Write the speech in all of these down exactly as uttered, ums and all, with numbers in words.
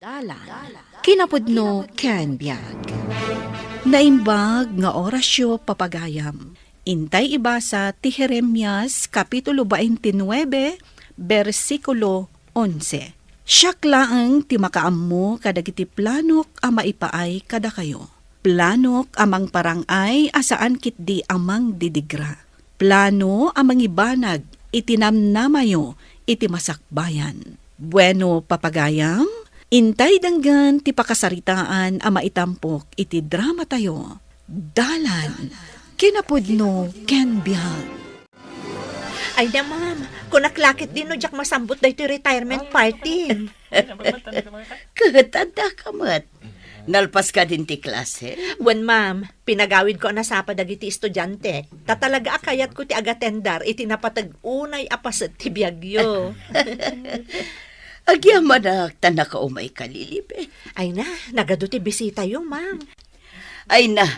Dalan. Kinapudno ken biag. Naimbag nga orasyo, papagayam. Intay ibasa ti Jeremias, kapitulo twenty-nine, bersikulo onse. Siak laeng ti makaammo kadagiti planok a maipaay kadakayo. Planok a mangparang-ay a saan ketdi a mangdidigra. Plano a mangibanag iti namnamayo iti masakbayan. Bueno, papagayam, intay denggen ti pakasaritaan a maitampok iti dramatayo. Dalan, kinapudno ken biag. Ay na, ma'am. Kunak la ketdi no diak masambut daytoy retirement party. Ket adda ka met. Nalpas ka din ti klase? Wen, ma'am. Pinagawidko a nasapa dagiti estudiante. Ta talaga a kayatko ti agatendar iti napateg unay a paset ti biagyo. Agyamanak ta nakaumay ka, Lilibet. Ay na, nagadu ti bisitayo, ma'am. Ay na,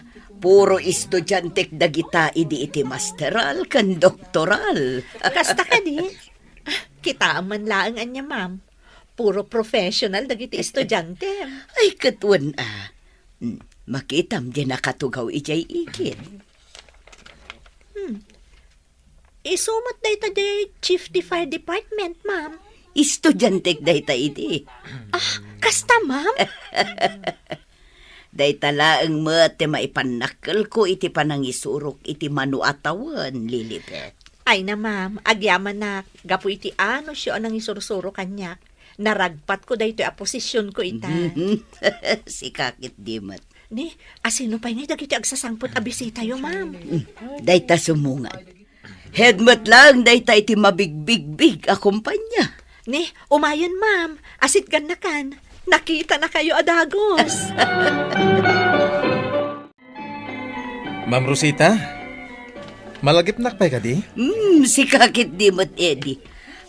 puro estudiantek dagita idi iti masteral ken doktoral. Kasta kadi? Ah, kitaem man laeng ania, ma'am. Puro professional dagiti estudiante. Ay, ket wen a. Mm, makitam di nakatugaw idiay igid. Hmm. Isu met dayta di chief ti fire department, ma'am. Estudiantek dayta idi. Ah, kasta, ma'am? Dayta laeng met ti maipannakkelko iti panangisurok iti mano a tawen, Lilibet. Ay na, ma'am, agyamanak, gapu iti anusyo a nangisursurok kaniak, naragpatko daytoy a posisionko ita. Sika ketdi met. Ni, asino pay ngay dagiti agsasangpet a bisitayo, ma'am? Mm, dayta sumungad. Head met laeng dayta iti mabigbigbig a kompanya. Ni, umayen, ma'am. Asitgannakan. Nakitanakayo a dagus. Ma'am Rosita, malagipnak pay kadi? Hmm, sika ketdi met, Eddie.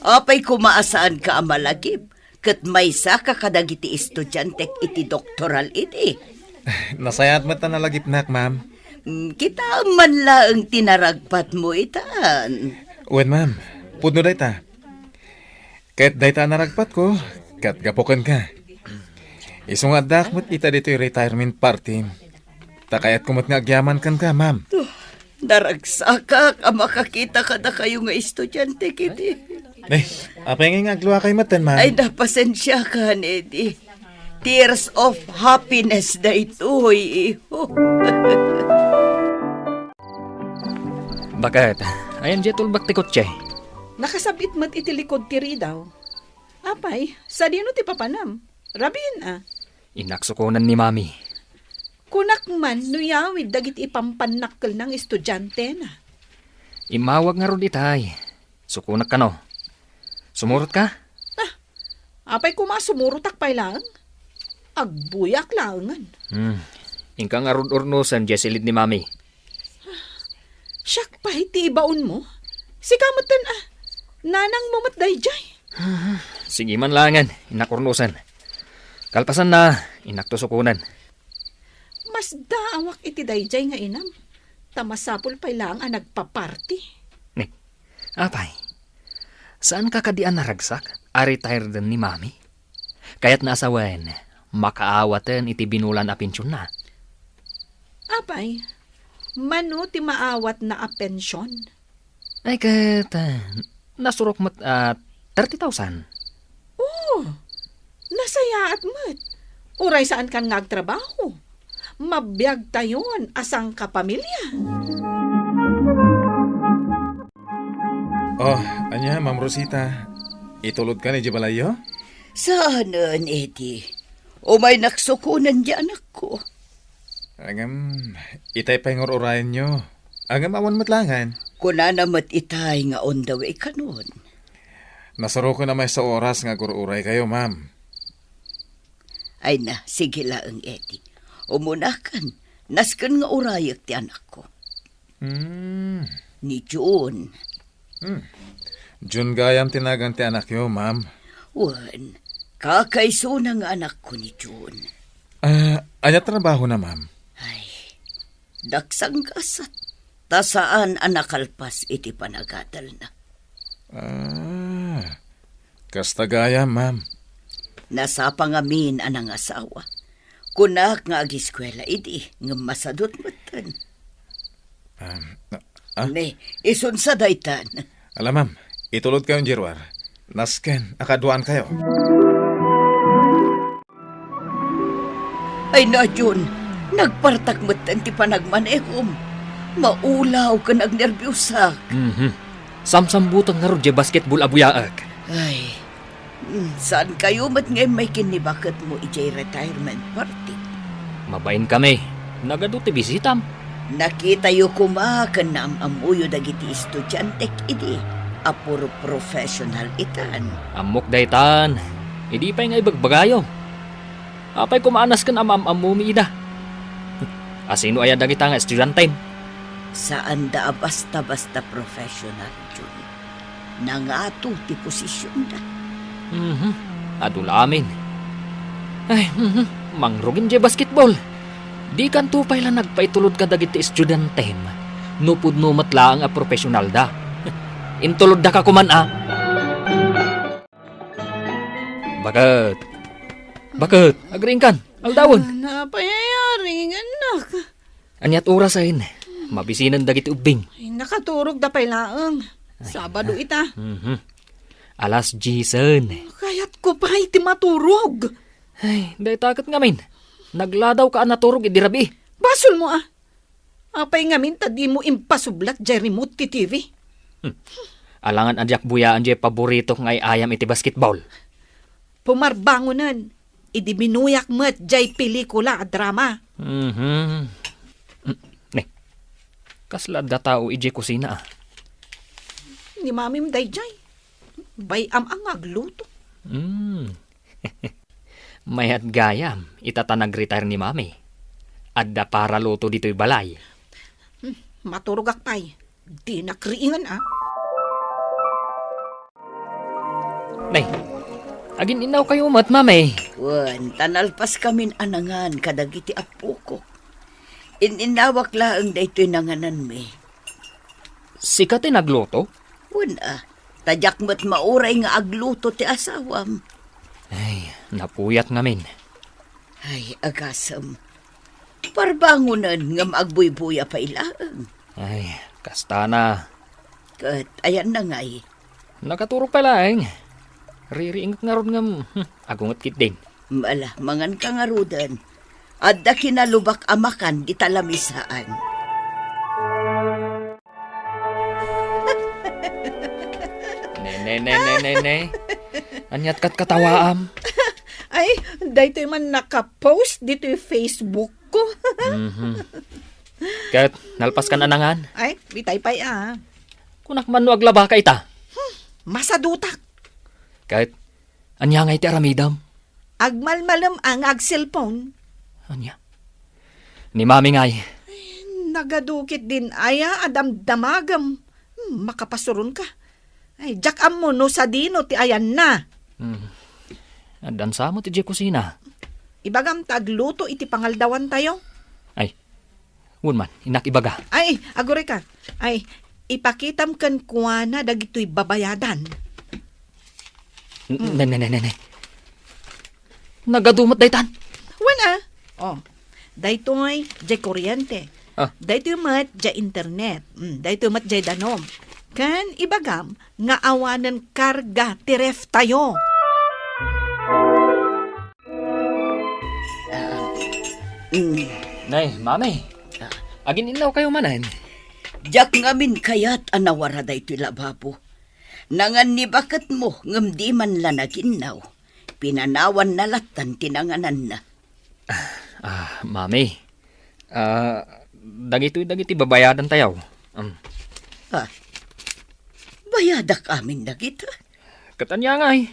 Apay koma a saanka a malagip? Ket maysaka kadagiti estudiantek iti doktoral idi. Nasayaat met ta nalagipnak, ma'am. Mm, kitaem man laeng ti naragpatmo itan. Wen, ma'am. Pudno dayta. Ket dayta a naragpatko, ket gapu kenka. Isu nga addaak met ita ditoy retirement party. Ta kayatko met nga agyaman kenka, ma'am. Naragsakak a makakita kadakayo nga estudiante ketdi. Eh, apay ngay nga agluakay metten, ma'am? Ay, napasensiakan, Eddie. Tears of happiness daytoy, iho. Baket, ayan diay tulbak ti kotse? Nakasab-it met iti likod ti ridaw. Apay, sadino ti papanam? Rabiin a. Innak sukonen ni Mami. Kunak man no yawid dagiti ipampannakkelna nga estudiantena. Immawag ngarud itay. Sukonak kano. Sumurot ka? Ah, apay koma a sumurotak pay laeng? Agbuyak laengen. Hmm. Inka ngarud urnosen diay silid ni Mami. Siak pay ti ibaonmo? Sika metten a. Nanangmo met daydiay. Sige man laengen, innak urnosen. Kalpasanna, innakto sukonen. Masdaawak iti daydiay nga inam, ta masapul pay laeng a nagpaparti. Ni, apay, saanka kadi a naragsak a retired ni Mami? Kayatna a sawen, makaawaten iti binulan a pensionna. Apay, mano ti maawatna a pension? Ay ket, ah, nasurok met a thirty thousand. Oh, nasayaat met. Uray saankan nga agtrabaho. Mabiagtayon a sangkapamilya. Oh, ania, Ma'am Rosita? Itulodkan idiay balayyo? Saanen, Eddie. Umaynak sukonen diay anakko. Ngem, itay pay nga ur-urayenyo. Ngem awan met laengen. Kunana met itay nga on the way kanon. Nasuroken a maysa oras nga agur-uraykayo, ma'am. Ay na, sige laeng, Eddie. Umunakan, nasken nga urayek ti anakko. Hmm. Ni June. Hmm. June gayam ti nagan ti anakyo, ma'am. Wen, kakaisuna nga anakko ni June. Ah, ania trabahona, ma'am? Ay, daksanggasat. Ta saan a nakalpas iti panagadalna. Ah, kasta gayam, ma'am. Nasapa ngamin a nangasawa. Kunak nga agiskuela idi, ngem masadut metten. Um, ah? Ne, isunsa daytan. Ala, ma'am, itulod kayo, Jerwar. Nasken, akaduan kayo. Ay na, Jun, nagpartak metten ti panagmanekom. Maulaw ken agnerbiosak. Mhm. Samsambutek ngarud diay basketball a buyaek. Ay, mm, saan kayo met nga immay ken ni baketmo idiay retirement party? Mabain kami. Nagadu ti bisitam. Nakitayo koma ken naam-ammoyo dagiti estudiantek idi a puro professional itan. Ammok daytan. Idi pay nga ibagbagayo. Apay koma a nasken a maam-ammomi ida? Asino aya dagita nga estudiantem? Saanda a basta-basta professional, Jun. Nangato ti posisionda. Mhm. Adu la amin. Ay, mhm. Mangrugin diay basketball. Dikanto pay la nagpaitulod kadagiti estudiantem. No pudno met laeng a professionalda. Intulodda ka koman, a. Baket? Baket? Agriingkan? Aldawen? Ah, napay aya, ringannak. Aniat orasen? Mabisinen dagiti ubbing. Ay, nakaturogda pay laeng. Ay, Sabado ah. ita. Mhm. Alas diesen. Kayatko pay ti maturog. Ay, dayta ket ngamin. Nagladawka a naturog idi rabii. Basolmo, a. Apay ngamin ta dimo impasublat diay remote ti T V? Hmm. Alangan a diak buyaan diay paboritok nga ay-ayam iti basketball. Pumarbangonen, idi binuyak met diay pelikula a drama. Mhm. Mm, ne. Kasla adda tao idiay kusina, a? Ni mamim daydiay. Bay-am a nga agluto. Mm. Mayat gayam, ita ta nag-retire ni Mami. Adda para luto ditoy balay. Hmm, maturogak pay. Dinak riingen, a. Nay, agin-innaw kayo met, Mami. Wen, ta nalpas kamin a nangan kadagiti appoko. In-innawak laeng daytoy nangananmi. Sika ti nagluto? Wen a, ta diak met mauray nga agluto ti asawam. Ay, napuyat ngamin. Ay, agasem. Parbangonen ngem agbuybuya pay laeng. Ay, kastana. Ket ayanna ngay? Nakaturog pay laeng. Ririingek ngarud ngem, hmm, agunget ketdin. Ala, manganka ngaruden. Adda kinalubak a makan dita lamisaan. Ne, ne, ne, ne, ne, ne. Aniat kat katawaam? Ay, daytoy man nakapost ditoy Facebook ko. Mhm. Ket, nalpaskan a nangan? Ay, itay pay a. Kunak man no aglabaka ita. Hmm, masadutak. Ket, ania ngay ti aramidem? Agmalmalem a nga agselpon. Ania? Ni Mami ngay? Ay, nagadu ketdin aya a damdamagem. Hmm, makapasuronka. Ay, diak ammo no sadino ti ayanna. Hmm. Addan sa met idiay kusina. Ibagam ta agluto iti pangaldawantayo. Ay, wen man, innak ibaga. Ay, agurayka. Ay, ipakitam kenkuana dagitoy babayadan. N-, ne, ne, ne, ne, ne. Nagadu met daytan. Wen a. Oh, daytoy diay kuryente. Ah. Daytoy met diay internet. Mm, daytoy met diay danum. Ken ibagam nga awanen karga ti reftayo. Ah, mm. Nay, Mami. Ah. Agin-innaw kayo manen? Diak ngamin kayat a nawara daytoy lababo. Nangan ni baketmo ngem di man la naginnaw. Pinanawanna lattan ti nangananna. Ah, Mami. Ah, dagitoy dagiti babayadantayo. Um. Ah, bayadak amin dagita? Ket ania ngay?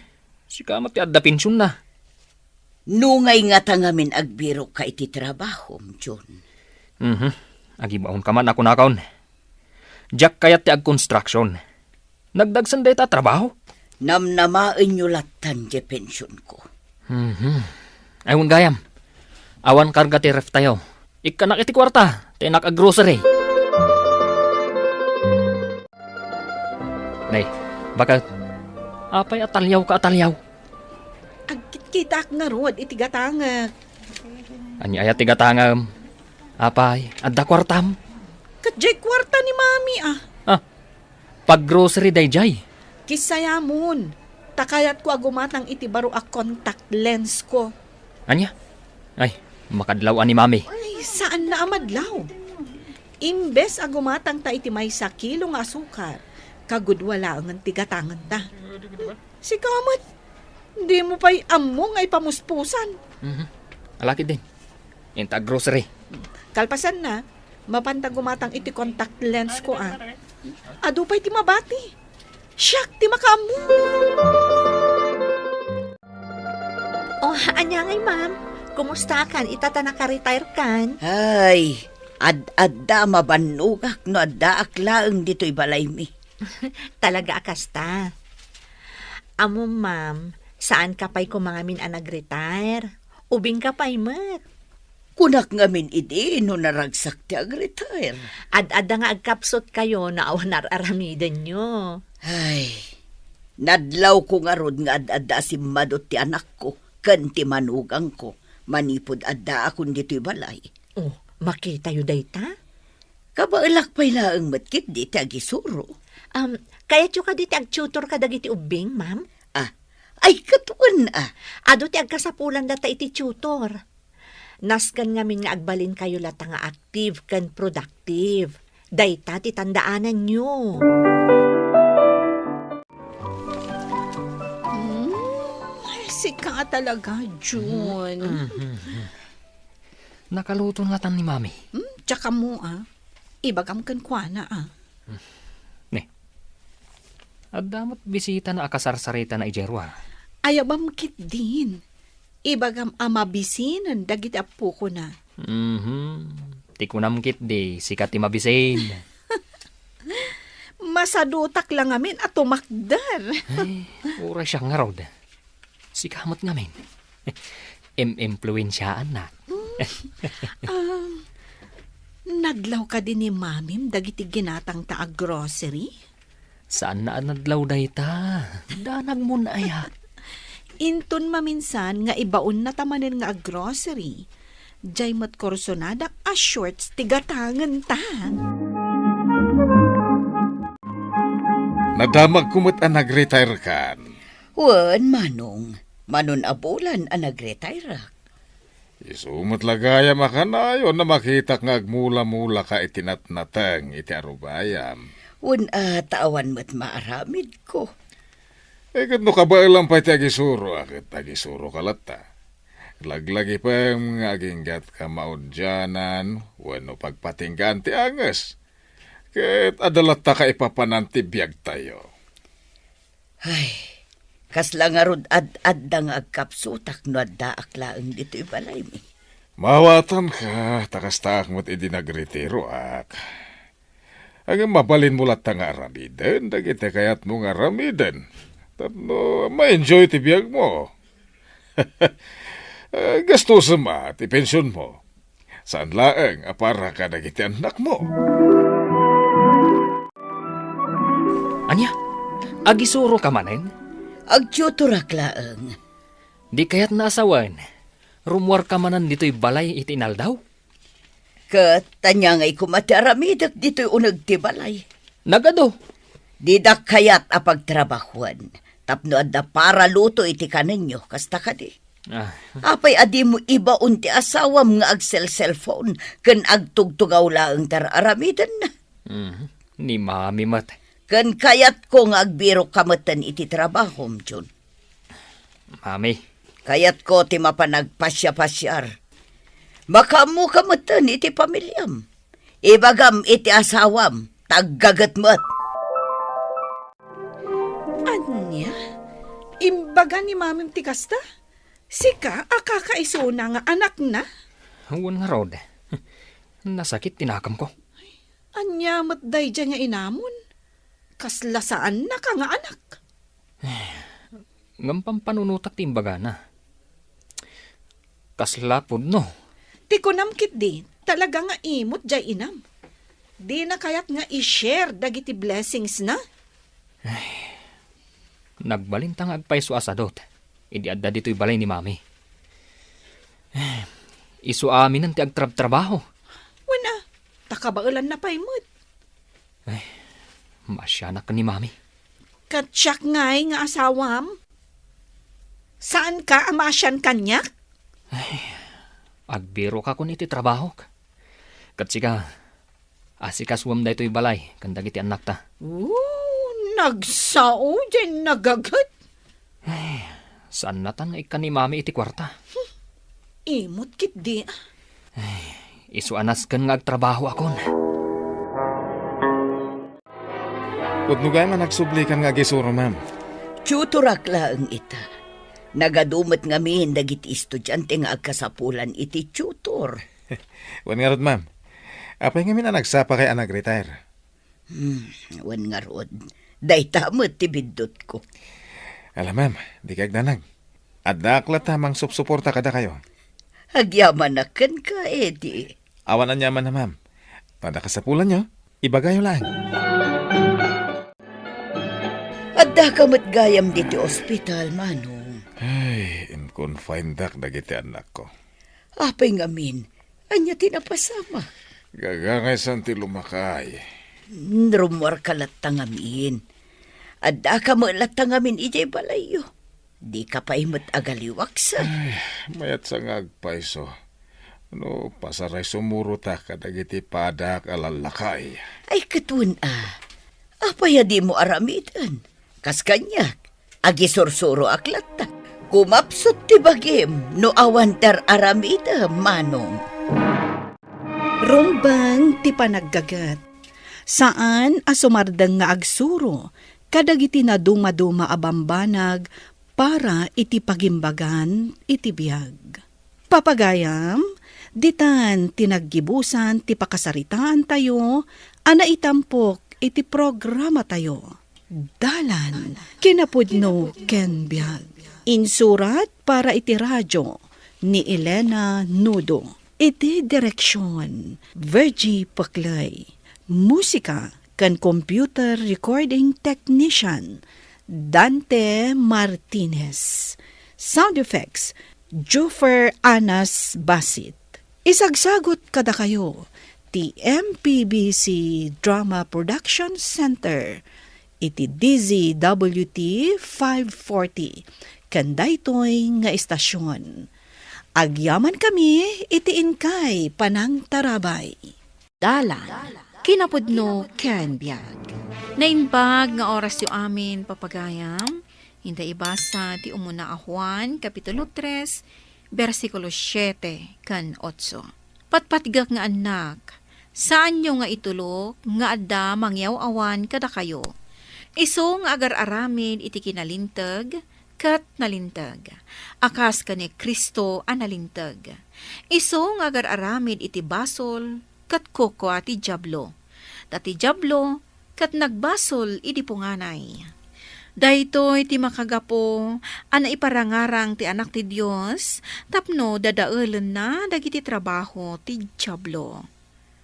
Sika met ti adda pensionna. No ngay ngata ngamin agbirokka iti trabahom, John? Mhm. Agibaonka man a kunakon. Diak kayat ti agkonstruksion. Nagdagsen dayta a trabaho? Namnamaenyo lattan diay pensionko. Mhm. Ay, wen gayam. Awan karga ti reftayo. Ikkanak iti kuarta, ta innak aggrocery. Nay, baket, apay a taliawka a taliaw? Agkitkitak ngarud iti gatangek. Ania aya ti gatangem? Apay, adda kuartam? Ket diay kuarta ni Mami, ah. Ah, pag-grocery daydiay. Kisayamon, ta kayatko a gumatang iti baro a contact lens ko. Ania? Ay, makadlaw a ni Mami. Ay, saan na a madlaw. Imbes a gumatang ta iti maysa kilo nga asukar, kagudua laengen ti gatangen ta. Sika met, dimo pay ammo nga ipamuspusan. Mhm. Alakid din. Inta grocery. Kalpasan na, mapanta gumatang iti contact lens ko, ah. Adu pay ti mabati. Siak ti makaammo. Oh, ania ngay, ma'am? Kumusta kan ita ta naka-retire kan? Ay, ad-adda mabannogak no addaak laeng ditoy balaymi. Talaga a kasta. Amo, ma'am, saan ka pay koma ngamin a nag-retire? Ubing ka pay met. Kunak ngamin idi no naragsak ti ag-retire. Ad-adda nga agkapsut kayo no awan ar-aramidenyo. Ay, nadlawko ngarud nga ad-adda a simmadut ti anakko ken ti manugangko manipud addaakon ditoy balay. Oh, makitayo dayta? Kabaelak pay laeng met ketdi ti agisuro. Um, kayatyo kadi ti agtutor kadagiti ubbing, ma'am? Ah, ay, ket wen, ah. Adu ti agkasapulan data iti tutor. Nasken ngamin nga agbalinkayo latta nga active ken productive. Dayta ti tandaananyo. Hmm, sika talaga, Jun. Mhm. Nakaluto ngatan ni Mami. Hmm, tsaka mo, ah. Ibagam kenkuana, ah. Ne. Adda met bisitana a kasarsaritana idiay rua. Ayabam ketdin. Ibagam a mabisinen dagiti appokona. Mhm. Ti kunam ketdi, sika ti mabisin. Masadutak la ngamin a tumakder. Ay, uray siak ngarud. Sika met ngamin. Im-impluensiaannak. Um, nadlaw kadi ni Mamim dagiti ginatangta a grocery? Saanna a nadlaw dayta. Danagmon aya. Inton maminsan nga ibaonnata manen nga ag-grocery, diay met kursonadak a shorts ti gatangenta. Nadamagko met a nag-retire kan. Wen, Manong, manon a bulan a nag-retire-ak. Isu met la gayam a kanayon a makitak nga agmula-mulaka iti natnateng iti arubayam. Wen a ta awan met maaramidko. Eh, ket no kabaelam pay ti agisuroak, ket agisuroka latta. Laglagipem nga aginggatka maudianan wenno pagpatinggaan ti anges. Ket adda lattaka ipapanan ti biagtayo. Ay, kasla ngarud ad-adda nga agkapsutak no addaak laeng ditoy balaymi. Maawatanka, ta kastaak met idi nagretiroak. Ngem mabalinmo latta nga aramiden dagiti kayatmo nga aramiden tapno ma-enjoy ti biagmo. Eh, gastosem a ti pensionmo. Saan laeng a para kadagiti annakmo. Ania? Agisuroka manen? Agtutorak laeng. Di kayatna a sawen, rummuarka manen ditoy balay iti inaldaw? Ket ania ngay koma ti aramidek ditoy uneg ti balay? Nagadu. Didak kayat a pagtrabahoen tapno adda para luto iti kanenyo, kasta kadi? Ah. Apay a dimo ibaon ti asawam nga agselselphone ken agtugtugaw laeng ti ar-aramidenna? Mhm. Ni Mami met. Ken kayatko nga agbirokka metten iti trabahom, Jun. Mami. Kayatko ti mapan agpasiapasiar. Makaammoka metten iti pamiliam. Ibagam iti asawam, ta aggaget met. Ania? Imbaga ni Mamim ti kasta? Sika a kakaisuna nga anakna? Wen ngarud. Nasakit ti nakemko. Ania met daydiay nga inamon? Kasla saannaka nga anak. Ngem pampanunotak ti imbagana. Kasla pudno. Ti kunam ketdi, talaga nga imot diay inam. Dina kayat nga i-share dagiti blessingsna? Nagbalinta nga agpayso a sadut. idi adda ditoy balay ni Mami. Eh, isu aminen ti agtrabtrabaho. Wen a, ta kabaelanna pay met. Ay, maasianak ken ni Mami. Ket siak ngay nga asawam? Saanka a maasian kaniak? Ay, agbirokakon iti trabahok. Ket sika, asikasuem daytoy balay ken dagiti annakta. Oh, nagsao diay nagaget. Ay, saannatan nga ikkan ni Mami iti kuarta. Imot ketdi. Ay, isu a nasken nga agtrabahoakon. Pudno gayam a nagsublikan nga agisuro, ma'am. Tutorak laeng ita. Nagadu met ngamin dagiti estudiante nga agkasapulan iti tutor. Wen ngarud, ma'am. Apay ngamin a nagsapakay a nag-retire? Hmm, wen ngarud. Dayta met ti biddutko. Ala, ma'am, dikay agdanag. Addaak latta a mangsupsuporta kadakayo. Agyamanak kenka, Eddie. Awan aniamanna, ma'am. No adda kasapulanyo, ibagayo laeng. Addaka met gayam ditoy ospital, Manong. Ay, in-confinedak dagiti annakko. Apay ngamin, ania ti napasamak? Gagangaysan ti lumakay. Hmm, rummuarka latta ngamin. Addaka met latta ngamin idiay balayyo. Dika pay met agaliwaksen. Ay, mayat sa nga agpayso. No, pasaray sumurota kadagiti padak a lallakay. Ay, ket wen a. Apay a dimo aramiden? Kas kaniak, agisursuroak latta. Kumapsut ti bagim no awan ti ar-aramidem, Manong. Rumbeng ti panaggaget. Saan a sumardeng nga agsuro kadagiti nadumaduma a bambanag para iti pagimbagan iti biag. Papagayam, ditan ti naggibusan ti pakasaritaantayo a naitampok iti programatayo. Dalan, kinapudno ken biag. Insurat para iti radio ni Elena Nudo. Iti direksyon, Virgie Paclay. Musika ken computer recording technician, Dante Martinez. Sound effects, Juffer Anas Basit. Isagsagut kadakayo ti M P B C Drama Production Center iti D Z W T five forty ken daytoy nga istasyon. Agyamankami iti inkay panangtarabay. Dalan, kinapudno ken biag. Naimbag nga orasyo amin, papagayam. Inta ibasa ti umuna a Juan, Kapitulo tres, bersikulo siete ken otso. Patpatgek nga annak, saanyo nga itulok nga adda mangyaw-awan kadakayo. Isu nga agar-aramid iti kinalinteg ket nalinteg, a kas ken ni Cristo a nalinteg. Isu nga agar-aramid iti basol ket kukua ti Diablo. Ta ti Diablo ket nagbasol idi punganay. Daytoy ti makagapu a naiparangarang ti Anak ti Dios tapno dadaelenna dagiti trabaho ti Diablo.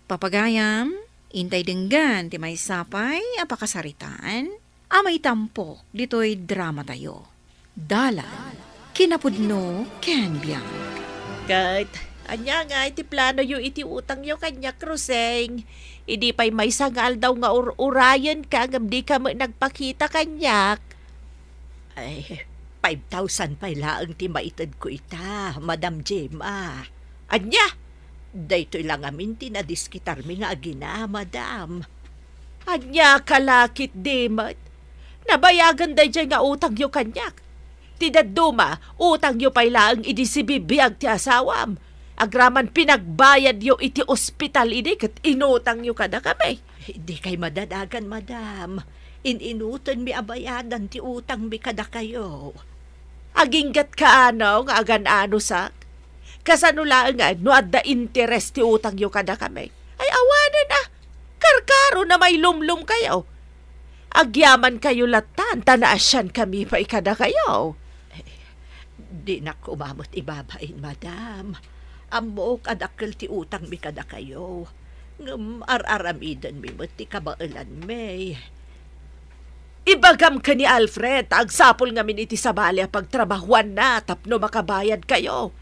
Papagayam, intay denggen ti maysa pay a pakasaritaan a maitampok ditoy dramatayo. Dalan, kinapudno ken biag. Ket, ania ngay ti planoyo iti utangyo kaniak, Roseng? Idi pay maysa nga aldaw nga ur-urayenka ngem dika met nagpakita kaniak. Ay, five thousand pay laeng ti maitedko ita, Madam Gemma. Ania? Daytoy la ngamin ti nadiskitarmi nga agina, Madam. Ania ka la ketdi met? Nabayagan daydiay nga utangyo kaniak. Ti dadduma, utangyo pay laeng idi sibibiag ti asawam. Agraman pinagbayadyo iti ospital idi ket inutangyo kadakami. Dikay madadagan, Madam. In-inutenmi a bayadan ti utangmi kadakayo. Aginggatka ano nga agan-anusak? Kasano laengen no adda interes ti utangyo kadakami? Ay, awanen a. Karkaro na mailumlomkayo. Agyamankayo lattan ta naasiankami pay kadakayo. Dinak koma met ibabain, Madam. Ammok a dakkel ti utangmi kadakayo. Ngem ar-aramidenmi met ti kabaelanmi. Ibagam ken ni Alfred, ta agsapul ngamin iti sabali a pagtrabahuanna tapno makabayadkayo.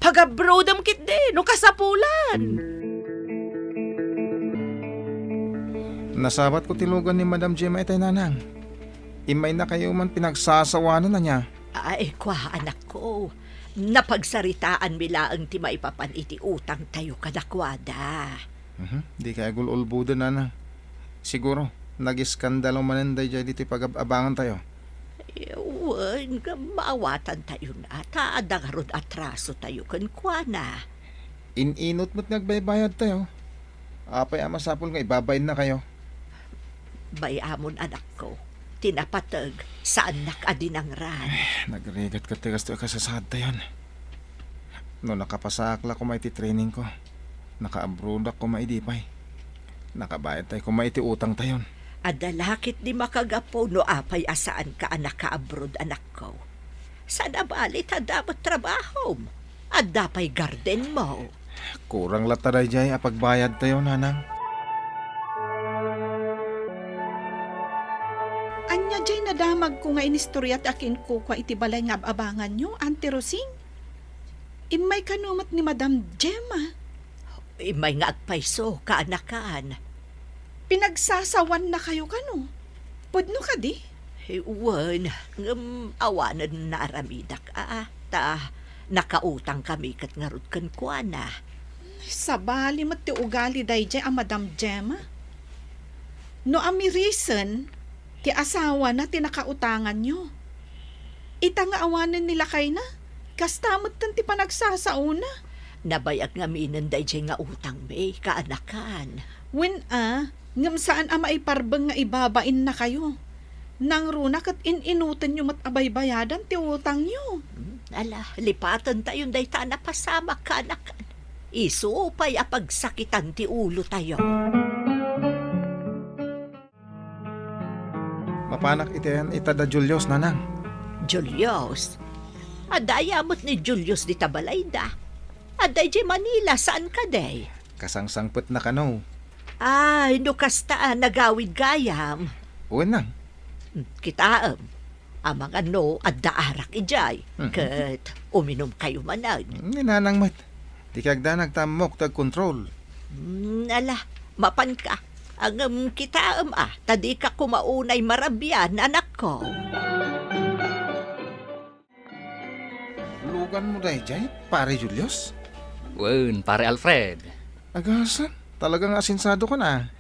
Pagabrodem ketdi, no kasapulan. Nasabatko ti lugan ni Madam Gemma itay, nanang. Immaynakayo man pinagsasawanen, ania? Ay, kua, anakko. Napagsaritaanmi laeng ti maipapan iti utangtayo kadakuada. Mhm, dikay agul-ulboden, nanang. Siguro, nag-iskandalo manen daydiay ditoy pagab-abangantayo. Wen, ngem maawatantayon a, ta adda ngarud atrasotayo kenkuana. In-inut met nga agbaybayadtayo. Apay a masapul nga ibabainnakayo? Bay-amon, anakko. Ti napateg, saannak a dinangran. Nagrigat ket ti kastoy a kasasaadtayon. No nakapasaak la koma iti trainingko, nakaabroadak koma idi pay. Nakabayadtay koma iti utangtayon. Adda la ketdi makagapu no apay a saanka a nakaabroad, anakko. Saan a bali ta adda met trabahom. Adda pay gardenmo. Kurang latta daydiay a pagbayadtayo, nanang. Ania diay nadamagko nga inistoriat a kinkukua iti balay nga ab-abanganyo, Auntie Rosing? Immay kano met ni Madam Gemma? Immay nga agpayso, kaanakan. Pinagsasawannakayo kano? Pudno kadi? Wen, ngem awanen naaramidak a, ta nakautangkami ket ngarud kenkuana. Sabali met ti ugali daydiay a Madam Gemma. No amirisen, ti asawana ti nakautanganyo. Ita nga awanen ni lakayna, kasta metten ti panagsasaona. Nabayag ngaminen daydiay nga utangmi, kaanakan. Wen a, ngem saan a maiparbeng nga ibabainnakayo. Nangruna ket in-inutenyo met a baybayadan ti utangyo. Hmm, ala, lipatentayon dayta a napasamak, kaanakan. Isu pay a pagsakitan ti ulotayo. Mapanak iti ayan ita da Julius, nanang. Julius? Adda aya met ni Julius dita balayda? Adda idiay Manila, saan kadi? Kasangsangpetna kano. Ay, no kasta a, nagawid gayam. Wen, nang. Hmm, kitaem. Amangan no adda arak idiay, mhm, ket uminumkayo manen. Ni nanang met. Dikay agdanag ta ammok ti agkontrol. Hmm, ala, mapanka. Ngem kitaem a, ta dika koma unay marabian, anakko. Luganmo daydiay, Pare Julius? Wen, Pare Alfred. Agasem, talaga nga asensadokan a.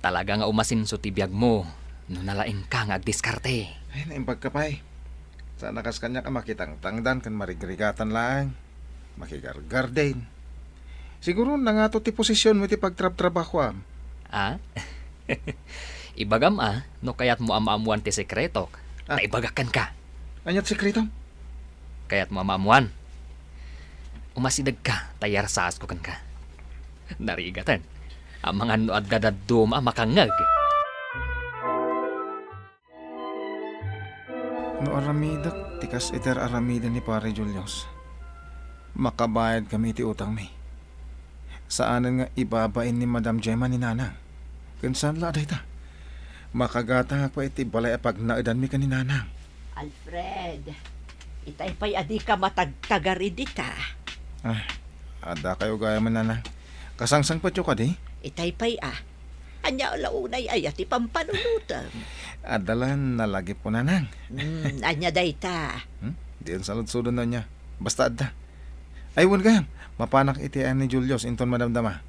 Talaga nga umasenso ti biagmo no nalaingka nga agdiskarte. Ay, naimbagka pay. Saan a kas kaniak a makitangtangdan ken marigrigatan laeng. Makigargarden. Siguro nangato ti posisionmo iti pagtrabtrabahuam. Ah? Ibagam a, no kayatmo a maammuan ti sekretok, ah, ta ibagak kenka. Ania ti sekretom? Kayatmo a maammuan? Umasidegka, ta iyarsasko kenka. Narigaten. Amangan no adda dadduma a makangngeg. No aramidek ti kas iti ar-aramiden ni Pare Julius, makabayadkami iti utangmi. Saanen nga ibabain ni Madam Gemma ni Nanang. Ken saan la a dayta? Makagatangak pay iti balay a pagnaedanmi ken ni Nanang. Alfred, itay pay a dika matagtagari dita. Ah, adda kayo gayam, Nanang. Kasangsangpetyo kadi? Itay pay a. Ania la unay aya ti pampanunotem? Adda la nalagipko, Nanang. Hmm, ania dayta? Hmm? Dian saludsodon no ania. Basta adda. Ay, wen gayam, mapanak iti ayan ni Julius inton madamdama.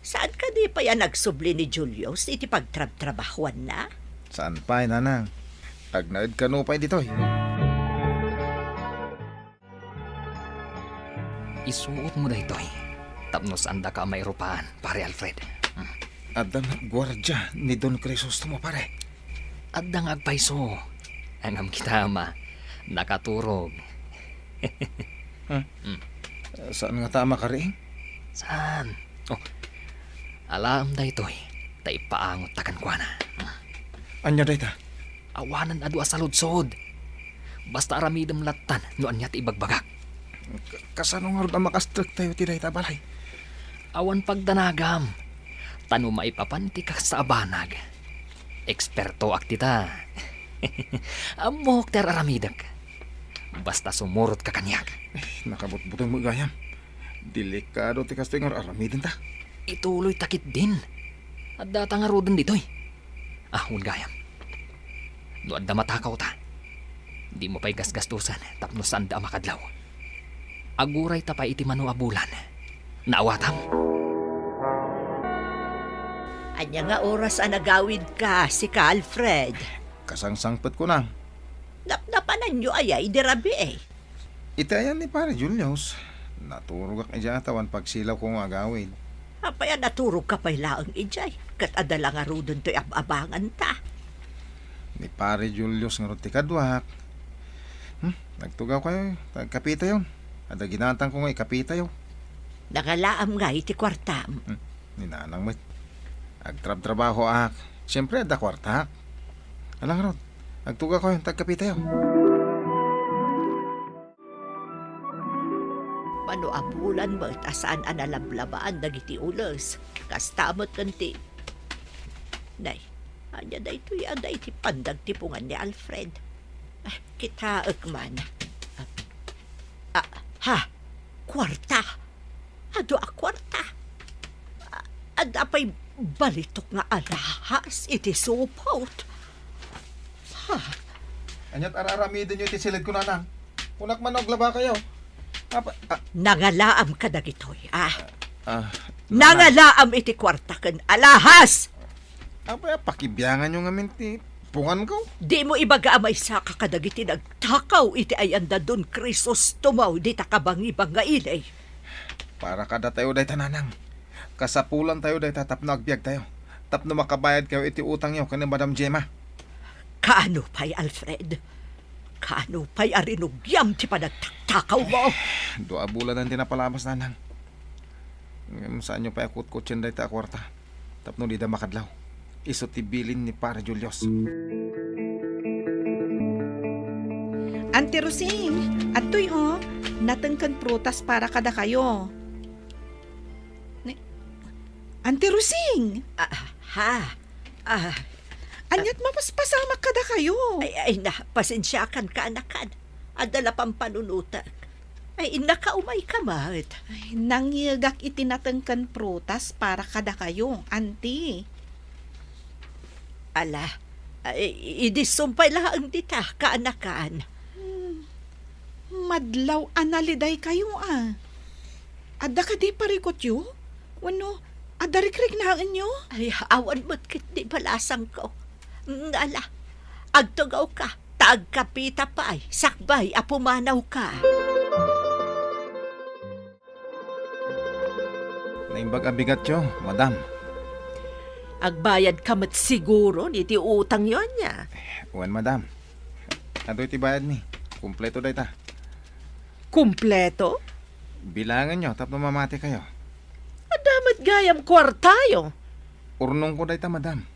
Saan kadi pay a nagsubli ni Julius iti pagtrabtrabahuanna? Saan pay, Nanang. Agnaed kano pay ditoy. Isuotmo daytoy tapno saandaka a mairupaan, Pare Alfred. Hmm. Adda met guardia ni Don Crisostomo, pare. Adda nga agpayso. Ngem kitaem a, nakaturog. Hmm. Hmm. Saan ngata a makariing? Saan? Oh. Alaem daytoy, ta ipaangotta kenkuana. Hmm. Ania dayta? Awanen adu a saludsod. Basta aramidem lattan no ania ti ibagbagak. Ka-, kasano ngarud a makastrektayo ti dayta a balay? Awan pagdanagam. Ta no maipapan ti kasta a banag, Ekspertoak dita. Ammok ti ar-aramidek. Basta sumurotka kaniak. Eh, nakabutbuteng met gayam. Delikado ti kastoy nga ar-aramidenta. Ituloyta ketdin. Addata ngaruden ditoy. Ah, wen gayam. No adda matakawta, dimo pay gasgastusen tapno saanda a makadlaw. Agurayta pay iti mano a bulan. Naawatam? Ania nga oras a nagawidka, sika, Alfred? Kasangsangpetko na. Napnapananyo aya idi rabii? Iti ayan ni Pare Julius, naturogak idiay awan pagsilawko nga agawid. Apay a naturogka pay laeng idiay, ket adda la ngaruden toy ab-abanganta? Ni Pare Julius ngarud ti kaduak. Hmm, agtugawkayo, ta agkapitayon. Adda ginatangko nga ikapitayo. Nangalaam ngay ti kuartam? Hmm, ni Nanang met. Agtrabtrabahoak. Siyempre, adda kuartaak. Ala ngarud, agtugawkayo, ta agkapitayo. Mano a bulan met a saan a nalablabaan dagiti ules. Kasta met ken ti, nay, ania daytoy a daydi pandagtipongan ni Alfred? Ah, kitaek man. Ah, ah, ha? Kuarta. Adu a kuarta. Ah, adda pay balitok nga alahas iti supot. Ha? Aniat ar-aramidenyo iti siled ko, Nanang? Kunak man no aglabakayo. Apa, ah. Nangalaam kadagitoy, ah. Ah, Nanang. Nangalaam iti kuarta ken alahas! Apay a pakibianganyo ngamin ti punganko? Dimo ibaga a maysaka kadagiti nagtakaw iti ayanda Don Crisostomo dita kabangibangi nga ili. Para kadatayo dayta, Nanang. Kasapulantayo dayta tapno agbiagtayo, tapno makabayadkayo iti utangyo ken ni Madam Gemma. Kaano pay, Alfred? Kaano pay a rinugiam ti panagtaktakawmo? Dua a bulanen ti napalabas, Nanang. Ngem saanyo pay a kutkutsien dayta a kuarta tapno dida makadlaw. Isu ti bilin ni Pare Julius. Auntie Rosing, adtoy, o, nateng ken prutas para kadakayo. Ni-, Auntie Rosing! Ah, ha? Ah. Aniat mapaspasamak kadakayo? Ay, ay, na, pasensiakan, kaanakan. Adda la pampanunotek. Ay, nakaumayka met. Ay, nangngegak iti nateng ken prutas para kadakayo, Auntie. Ala, ay, idi sumpay laeng dita, kaanakan. Hmm. Madlaw a nalidaykayo, a. Adda kadi parikutyo? Wenno, adda rikriknaenyo? Ay, awan met ketdi balasangko. Mm, ala, agtugawka, ta agkapita pay, sakbay a pumanawka. Naimbag a bigatyo, madam. Agbayadka met siguro iti utangyo, ania? Wen, madam. Adu iti bayadmi. Kumpleto dayta. Kumpleto? Bilangenyo tapno mamatikayo. Adda met gayam kuartayo. Urnongko dayta, madam.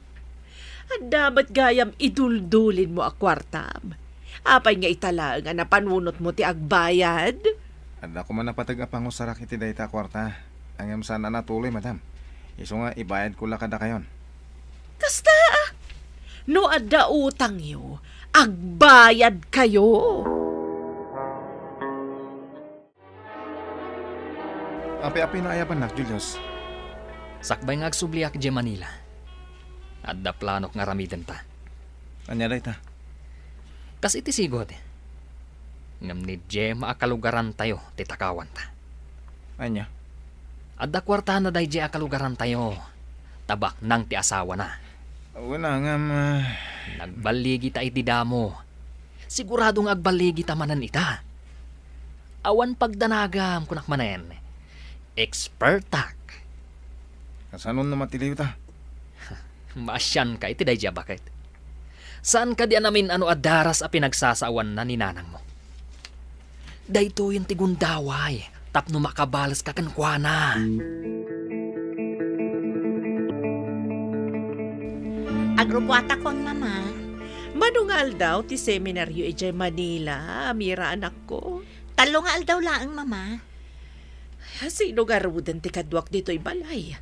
Adda met gayam iduldulinmo a kuartam. Apay nga ita laeng a napanunotmo ti agbayad? Adda koma napateg a pangusarak iti dayta a kuarta, ngem saan a natuloy, madam. Isu nga ibayadko la kadakayon. Kasta, a. No adda utangyo, agbayadkayo. Apay-apay no ayabannak, Julius? Sakbay nga agsubliak idiay Manila, adda planok nga aramidenta. Ania dayta? Kas iti sigud, ngem ni Gemma a kalugarantayo ti takawanta. Ania? Adda kuartana daydiay a kalugarantayo, ta baknang ti asawana. Wen, ngem, ah, nagballigita iti damo. Sigurado nga agballigita manen ita. Awan pagdanagam, kunak manen. Expertak. Kasano no matiliwta? Maasianka iti daydiay a baket. Saan kadi a namin-ano a daras a pinagsasawanna ni nanangmo? Daytoyen ti gundaway tapno makabaleska kenkuana. Agrubuatakon, Mama. Mano nga aldaw ti seminario idiay Manila, Mira, anakko? Tallo nga aldaw laeng, Mama. Sino ngaruden ti kaduak ditoy balay?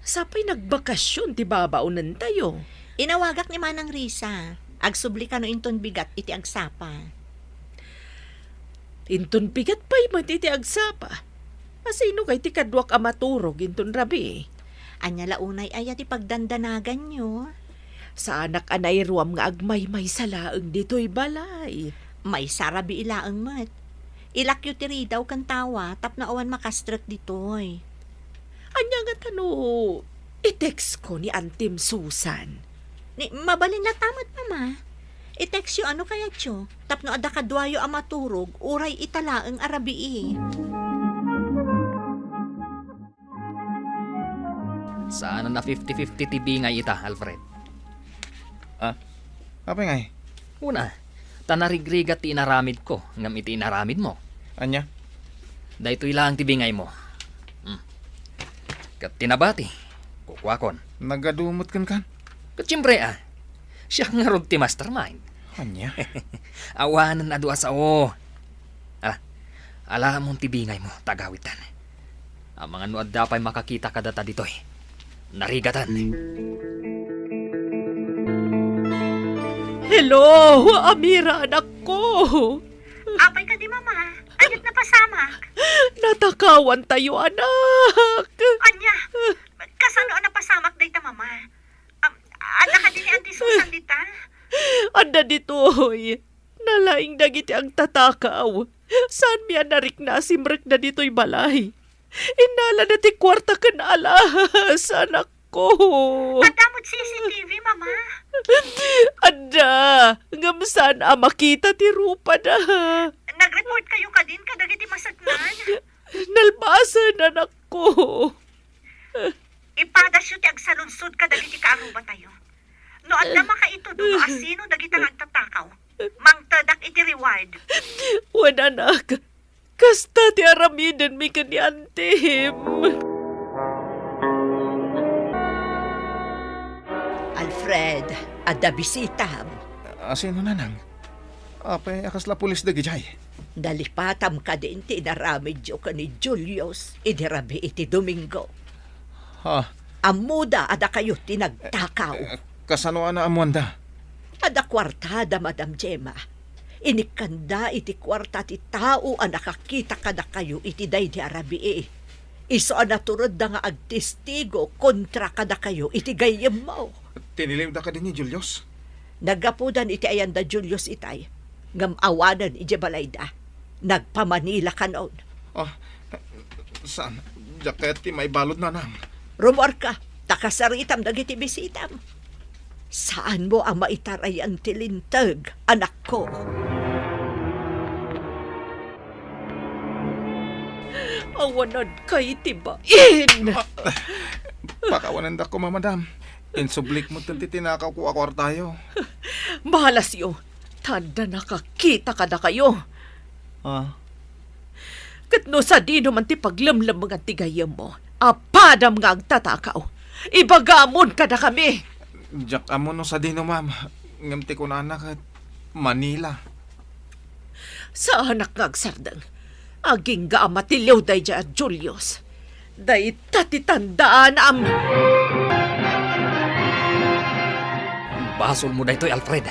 Sapay nagbakasyon ti babaonentayo. Inawagak ni Manang Risa. Agsubli kano inton bigat iti agsapa. Inton bigat pay met iti agsapa. Asino kay ti kaduak a maturog inton rabii? Ania la unay aya ti pagdandanaganyo? Saanak a nairuam nga agmaymaysa laeng ditoy balay. Maysa rabii laeng met. Ilakyo ti ridaw ken tawa tapno awan makastrek ditoy. Ania ngata no i-text ko ni Antim Susan? Ni, mabalin latta met, Mama. I-textyo ano kayatyo, tapno adda kaduayo a maturog, uray ita laeng a rabii. Saan a fifty fifty ti bingay ita, Alfred. Ah, apay ngay? Una, ta narigrigat ti inaramidko ngem iti inaramidmo. Ania? Daytoy laeng ti bingaymo. Hmm. Ket ti nabati, kukuakon. Nagadu met kenkan? Ket siempre, a. Siak ngarud ti mastermind. Ania? Awanen a dua sao. Ala, alamon ti bingaymo, ta agawitan. Amangan no adda pay makakita kadata ditoy. Narigatan. Hello, Amira, anakko. Apay kadi, Mama? Ania't napasamak? Natakawan tayo, anak. Ania? Kasano a napasamak dayta, Mama? Am, adda kadi ni Auntie Susan dita? Adda ditoy. Nalaing dagiti agtatakaw. Saanmi a narikna a simrekda ditoy balay. Innalada ti kuarta ken alahas, anakko. Adda met C C T V, Mama? Adda, ngem saan a makita ti rupada. Nag-report kayo kadin kadagiti maseknan? Nalpasen, anakko. Ipadasyo ti agsaludsod kadagiti kaarrubatayo. No adda makaitudo no asino dagita nga agtatakaw, mangtedak iti reward. Wen, anak, kasta ti aramidenmi ken ni Antim. Alfred, adda bisitam. Asino, Nanang? Apay a kasla pulis dagidiay? Nalipatam kadin ti inaramidyo ken ni Julius idi rabii ti Domingo. Ha? Ammoda a dakayo ti nagtakaw. Eh, kasano a naammoanda? Adda kuartada, Madam Gemma. Inikkanda iti kuarta ti tao a nakakita kadakayo iti daydi a rabii. Isu a naturedda nga agtestigo kontra kadakayo iti gayyemmo. Tiniliwda kadi ni Julius? Naggapudan iti ayanda Julius itay, ngem awanen idiay balayda. Nagpa-Manila kanon. Ah, saan? Diak kayat ti maibalud, Nanang. Rummuarka, ta kasaritam dagiti bisitam. Saanmo a maitarayan ti linteg, anakko. Awanadka iti bain! Ah, pakawanendak koma, madam. Insublik met ti tinakawko a kuartayo. Balasyo, ta adda nakakita kadakayo. Ah? Ket no sadino man ti paglemlemmengan ti gayyemmo, a padam nga agtatakaw, ibagamon kadakami. Diak ammo no sadino, ma'am. Ngem ti kunana ket Manila. Saanak nga agsardeng. Agingga a matiliw daydiay a Julius. Dayta ti tandaanam. Basolmo daytoy, Alfred.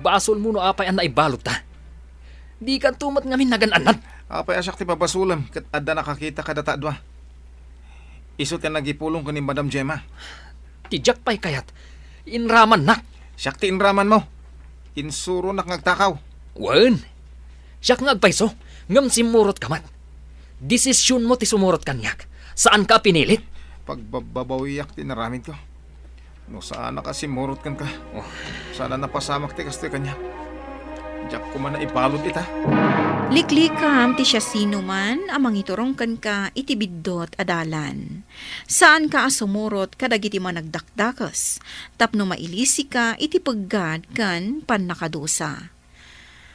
Basolmo no apay a naibaludta. Dikanto met ngamin nagan-annad. Apay a siak ti pabasolem ket adda nakakita kadata a dua? Isu ti nagipulong ken ni Madam Gemma. Ti diak pay kayat, inramannak. Siak ti inramanmo. Insuronak nga agtakaw. Wen, siak nga agpayso, ngem simmurotka met. Desisionmo ti sumurot kaniak. Saanka a pinilit. Pagbabbabawiak ti inaramidko. No saanak a simmurot kenka, oh, saan a napasamak ti kastoy kaniak. Diak koma naibalud ita. Liklikam ti siasinoman a mangiturong kenka iti biddut a dalan. Saanka a sumurot kadagiti managdakdakes tapno mailisika iti peggad ken pannakadusa.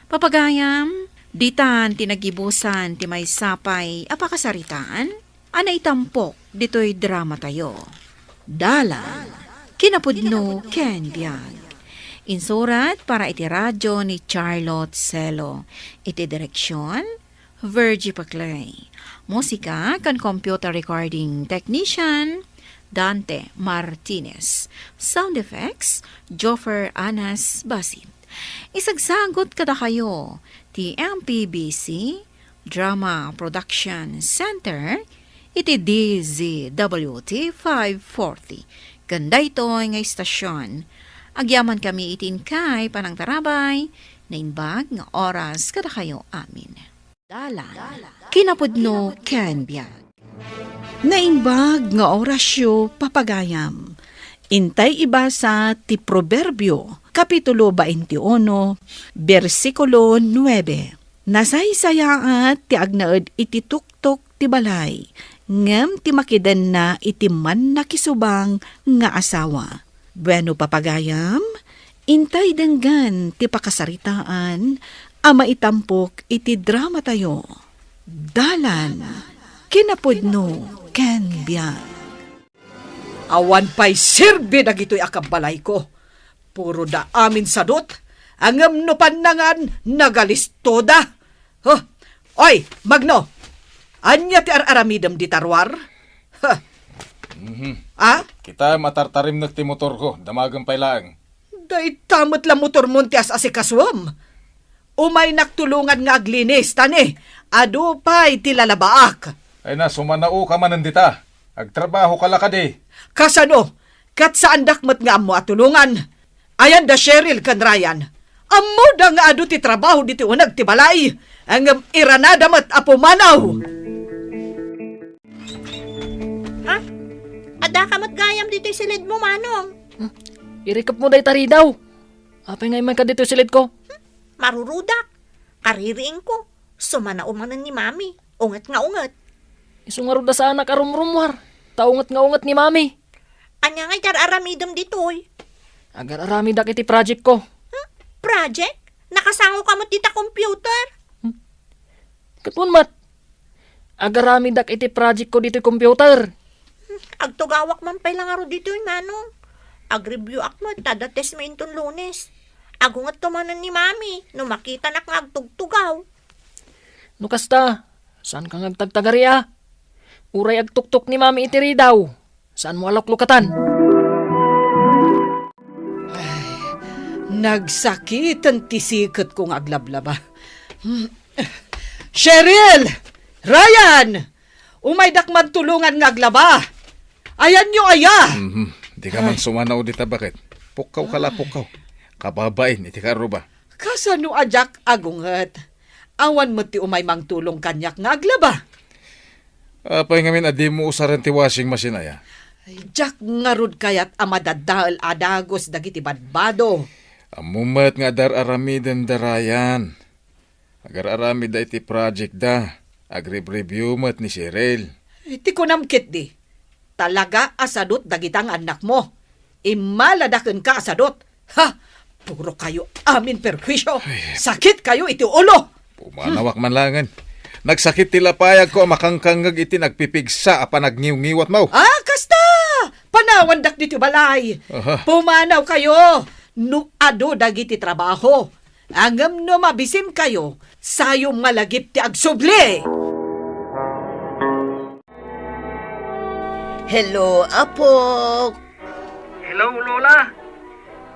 Papagayam, ditan ti nagibusan ti maysa pay a pakasaritaan a naitampok ditoy dramatayo. Dalan, kinapudno ken biag. Insurat para iti radio ni Charlotte Celo. Iti direksion, Virgie Paclay. Musika ken computer recording technician, Dante Martinez. Sound effects, Joffer Anas Basit. Isagsagut kadakayo ti M P B C Drama Production Center iti D Z W T five forty. Ken daytoy nga istasyon, agyaman kami iti inkay panangtarabay, naimbag nga oras kadakayo amin. Dalan, kinapudno ken biag. Naimbag nga orasyo, papagayam. Intay ibasa ti Proverbio, Kapitulo twenty-one, bersikulo nuebe. Nasaysayaat ti agnaed iti tuktok ti balay, ngem ti makidenna iti mannakisubang nga asawa. Bueno, papagayam, intay denggen ti pakasaritaan a maitampok iti dramatayo. Dalan, kinapudno, ken biag. Awan pay serbi dagitoy a kabbalayko. Puro da amin sadot, ngem no pannangan, nagalistoda. Huh? Oy, Magno! Ania ti ar-aramidem dita ruar? Huh? Mhm. Ah? Kita, matartarimnek ti motorko. Damagem pay laeng. Dayta met la motormon ti as-asikasuem. Umaynak tulongan nga aglinis, ta ni, adu pay ti lalabaak. Ay na, sumanaoka manen dita. Agtrabahoka la kadi. Kasano? Ket saandak met nga ammo a tulongan. Ayan da Cheryl ken Ryan. Ammoda nga adu ti trabaho ditoy uneg ti balay. Ngem iranada met a pumanaw. Ha? Addaka met gayam ditoy silidmo, Manong? Hmm. Irikepmo dayta ridaw. Apay nga immayka ditoy silidko? Hmm. Marurudak. Kaririingko. Sumanao manen ni Mami. Unget nga unget. Isu ngarud a saanak a rumrummuar. Ta unget nga unget ni Mami. Ania ngay ti ar-aramidem ditoy? Agar-aramidak iti project ko. Hmm? Project? Nakasango ka met dita computer? Hmm? Ket wen met, agaramidak iti project ko ditoy computer. Hmm, agtugawak man pay la ngarud ditoy, Manong. Agreview ak met ta adda test mi inton Lunes. Agungetto manen ni Mami no makitanak nga agtugtugaw. No kasta, saanka nga agtagtagari a? Uray agtuktok ni Mami iti ridaw. Saanmo a luklukatan? Ay, nagsakiten ti siketko nga aglablaba. Hmm. Cheryl! Ryan! Umaydak man tulongan nga aglaba. Ayanyo aya? Mhm. Dika man sumanao dita, baket. Pukkawka la, pukkaw. Kababain iti kaarruba. Kasano a diak agunget? Awan met ti umay mangtulong kaniak nga aglaba. Apay ngamin a dimo usaren ti washing machine aya? Ay, diak ngarud kayat a madaddael a dagus dagiti badbado. Ammo met nga adar-aramiden da Ryan. Agar-aramidda iti project da. Agrib-review met ni Cheryl. Ay, ti kunam ketdi. Talaga a sadot dagita nga annakmo. Immalada kenka a sadot. Ha! Puro kayo amin perhuisyo. Ay. Sakit kayo iti ulo. Pumanawak man langen. Nagsakit ti lapayagko a makangkangngeg iti nagpipigsa a panagniwngiwatmo. Ah, kasta! Panawandak ditoy balay. Aha. Pumanaw kayo no adu dagiti trabaho. Ngem no mabisin kayo, sayo malagip ti agsubli. Hello, Apo. Hello, Lola.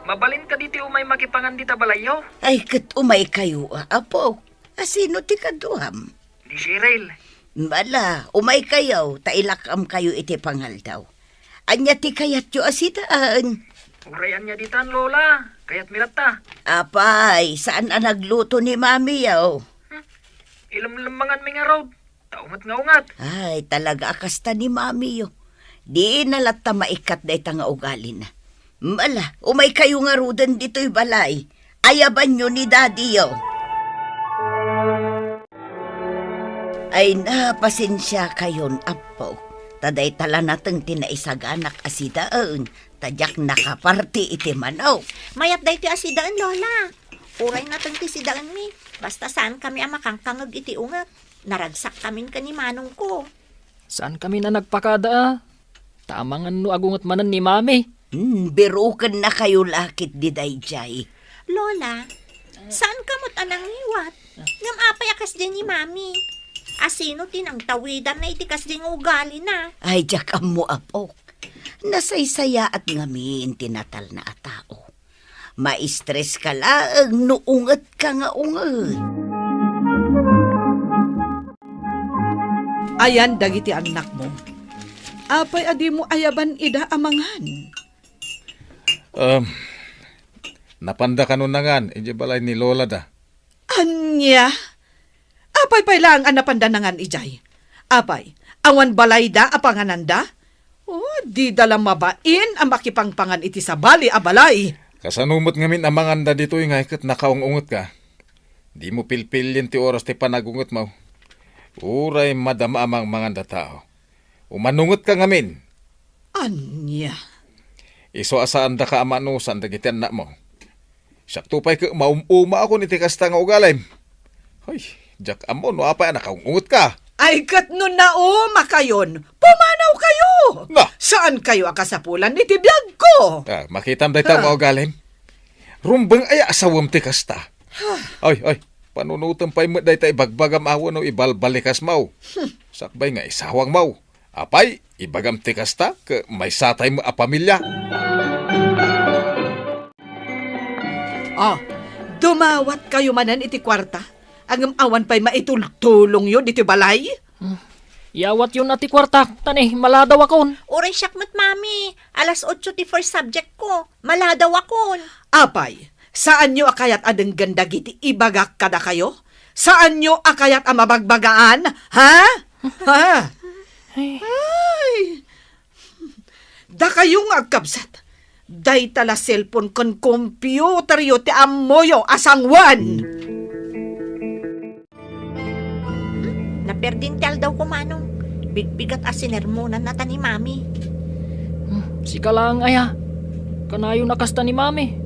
Mabalin kadi ti umay makipangan dita balayyo? Ay, ket umay kayo, a, Apo. A, sino ti kaduam? Ni Cheryl. Bala, umay kayo, ta ilak-am kayo iti pangaldaw. Ania ti kayatyo a sidaen? Uray ania ditan, Lola. Kayatmi latta. Apay, saan a nagluto ni Mami, yaw? Hmm. Ilemlemmanganmi ngarud. Ta unget nga unget. Ay, talaga a kasta ni Mamiyo. Dina latta maikkat dayta nga ugalina. Mala, umay kayo ngaruden ditoy balay. Ayabanyo ni Daddy yo. Ay, na, pasensia kayon, Apo. Ta dayta la nateng ti naisaganak a sidaen, ta diak nakaparti iti manok. Mayat daytoy a sidaen, Lola. Uray nateng ti sidaenmi, basta saan kami a makangkangeg iti unget. Naragsak kamin ken ni manongko. Saan kamin a nagpakada, a? Ta amangan no agunget manen ni Mami. Hmm, biruken na kayo lakit di dayjay. Lola, saan ka met a nangiwat? Ngem apay a kasdiay ni Mami? Asino ti nangtawidanna iti kasdiay nga ugalina? Ay, diak ammo, Apok. Nasaysayaat ngamin ti natalna a tao. Maistres ka laeng no ungetka nga unget. Ayan dagiti annakmo. Apay a dimo ayaban ida a mangan? Um, napanda kano nangan idiay balay ni Lola da. Ania? Apay pay laeng a napanda nangan idiay? Apay, awan balayda a pangananda? Oh, dida la mabain a makipangpangan iti sabali a balay. Kasano met ngamin a manganda ditoy nga ket nakaung-ungetka? Dimo pilpilien ti oras ti panagungetmo. Uray madama a mangmanganda tao. Umanungetka ngamin. Ania? Isu a saandaka a manusan dagiti annakmo. Siakto pay ket maum-umaakon iti kasta nga ugalim. Hoy, diak ammo no apay a nakaung-ungetka. Ay, ket no naumakayon, pumanawkayo. Na! Saankayo a kasapulan iti biagko. Ah, makitam dayta Ah. nga ugalim. Rumbeng aya asawem ti kasta. Ay, ay, panunotem pay met dayta ibagbagam awan no ibalbalikasmo. Sakbay nga isawangmo. Apay, ibagam ti kasta, ket maysatay met a pamilia. Ah, dumawatkayo manen iti kuarta, ngem awan pay maitultulongyo ditoy balay? Hmm. Yawatyon a ti kuartak, ta ne, maladawakon. Uray siak met, Mami. Alas otso ti first subject ko. Maladawakon. Apay, saanyo a kayat a denggen dagiti ibagak kadakayo? Saanyo a kayat a mabagbagaan? Ha? Ha? Ay. Ay! Dakayo nga agkabsat, dayta la cellphone ken computeryo ti ammoyo a sangoan. Hmm? Naperdin ti aldawko, Manong. Bigbigat a sinermonannata ni Mami. Hmm, sika laeng aya. Kanayon a kasta ni Mami.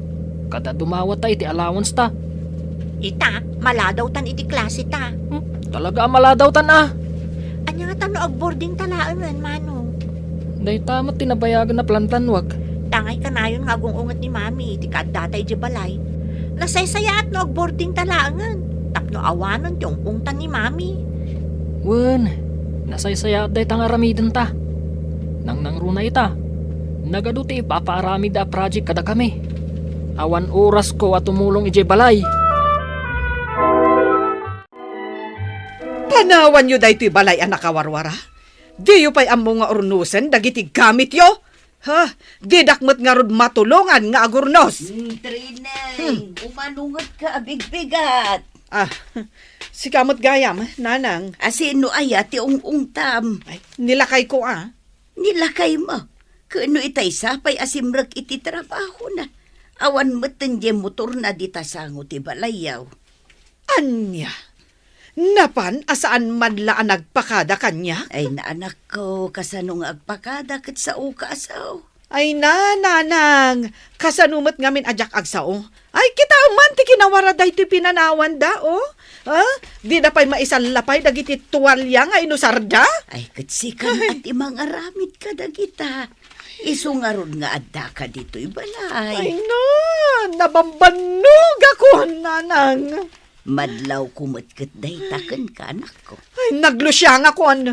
Kada dumawatta iti allowance ta. Ita, maladawtan iti klase ta. Hmm, talaga a maladawtan a. Ania ngata no agboarding ta laengen, Manong? Dayta met ti nabayagan a planplanuak. Tangay kanayon nga agung-unget ni Mami iti kaaddata idiay balay. Nasaysayaat no agboarding ta laengen tapno awanen ti ung-ungtan ni Mami. Wen, nasaysayaat dayta nga aramidenta. Nangnangruna ita. Nagadu ti ipapaaramid a project kadakami. Awan orasko a tumulong idiay balay. Panawanyo daytoy balay a nakawarwara? Diyo pay ammo nga urnosen dagiti gamityo? Ha? Didak met ngarud matulongan nga agurnos. Hmm, Trineng, Hmm. Umanunget ka a bigbigat. Ah, sika met gayam, Nanang. Asino aya ti ung-ungtam? Ay, nilakayko a. Nilakaymo? Ken no itay sapay a simrek iti trabahona. Awan metten diay motorna dita sango ti balayyo. Ania? Napan a saan man la a nagpakada kaniak? Ay, naanakko, kasano nga agpakada ket saoka a sao? Ay na, Nanang, kasano met ngamin a diak agsao? Ay, kitaem man ti kinawara daytoy pinanawanda, oh. Ha? Dida pay maisallapay dagiti tualia nga inusarda? Ay, ket sika a ti mangaramid kadagita. Isu ngarud nga addaka ditoy balay. Ay na, nabambannogakon, Nanang. Madlawko met ket dayta kenka, anakko. Ay, naglusiangakon.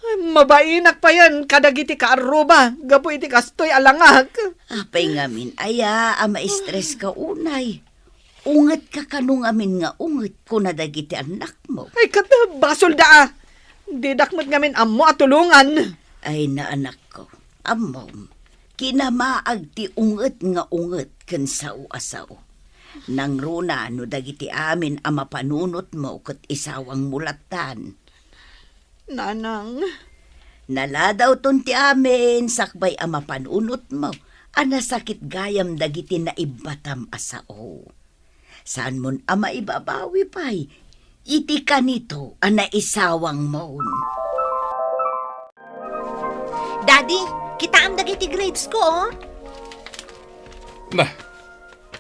Ay, mabainak payen kadagiti kaarruba gapu iti kastoy a langak. Apay ngamin aya a maistreska unay? Ungetka kano ngamin nga unget, kuna dagiti annakmo. Ay, ket basolda a. Didak met ngamin ammo a tulongan. Ay, naanakko, ammom, kinamaag ti unget nga unget ken sao a sao. Nangruna no dagiti amin a mapanunotmo ket isawangmo lattan. Nanang. Naladawton ti amin sakbay a mapanunotmo a nasakit gayam dagiti naibbatam a sao. Saanmon a maibabawi pay iti kanito a naisawangmon. Daddy, kitaem dagiti grades ko, oh. Na,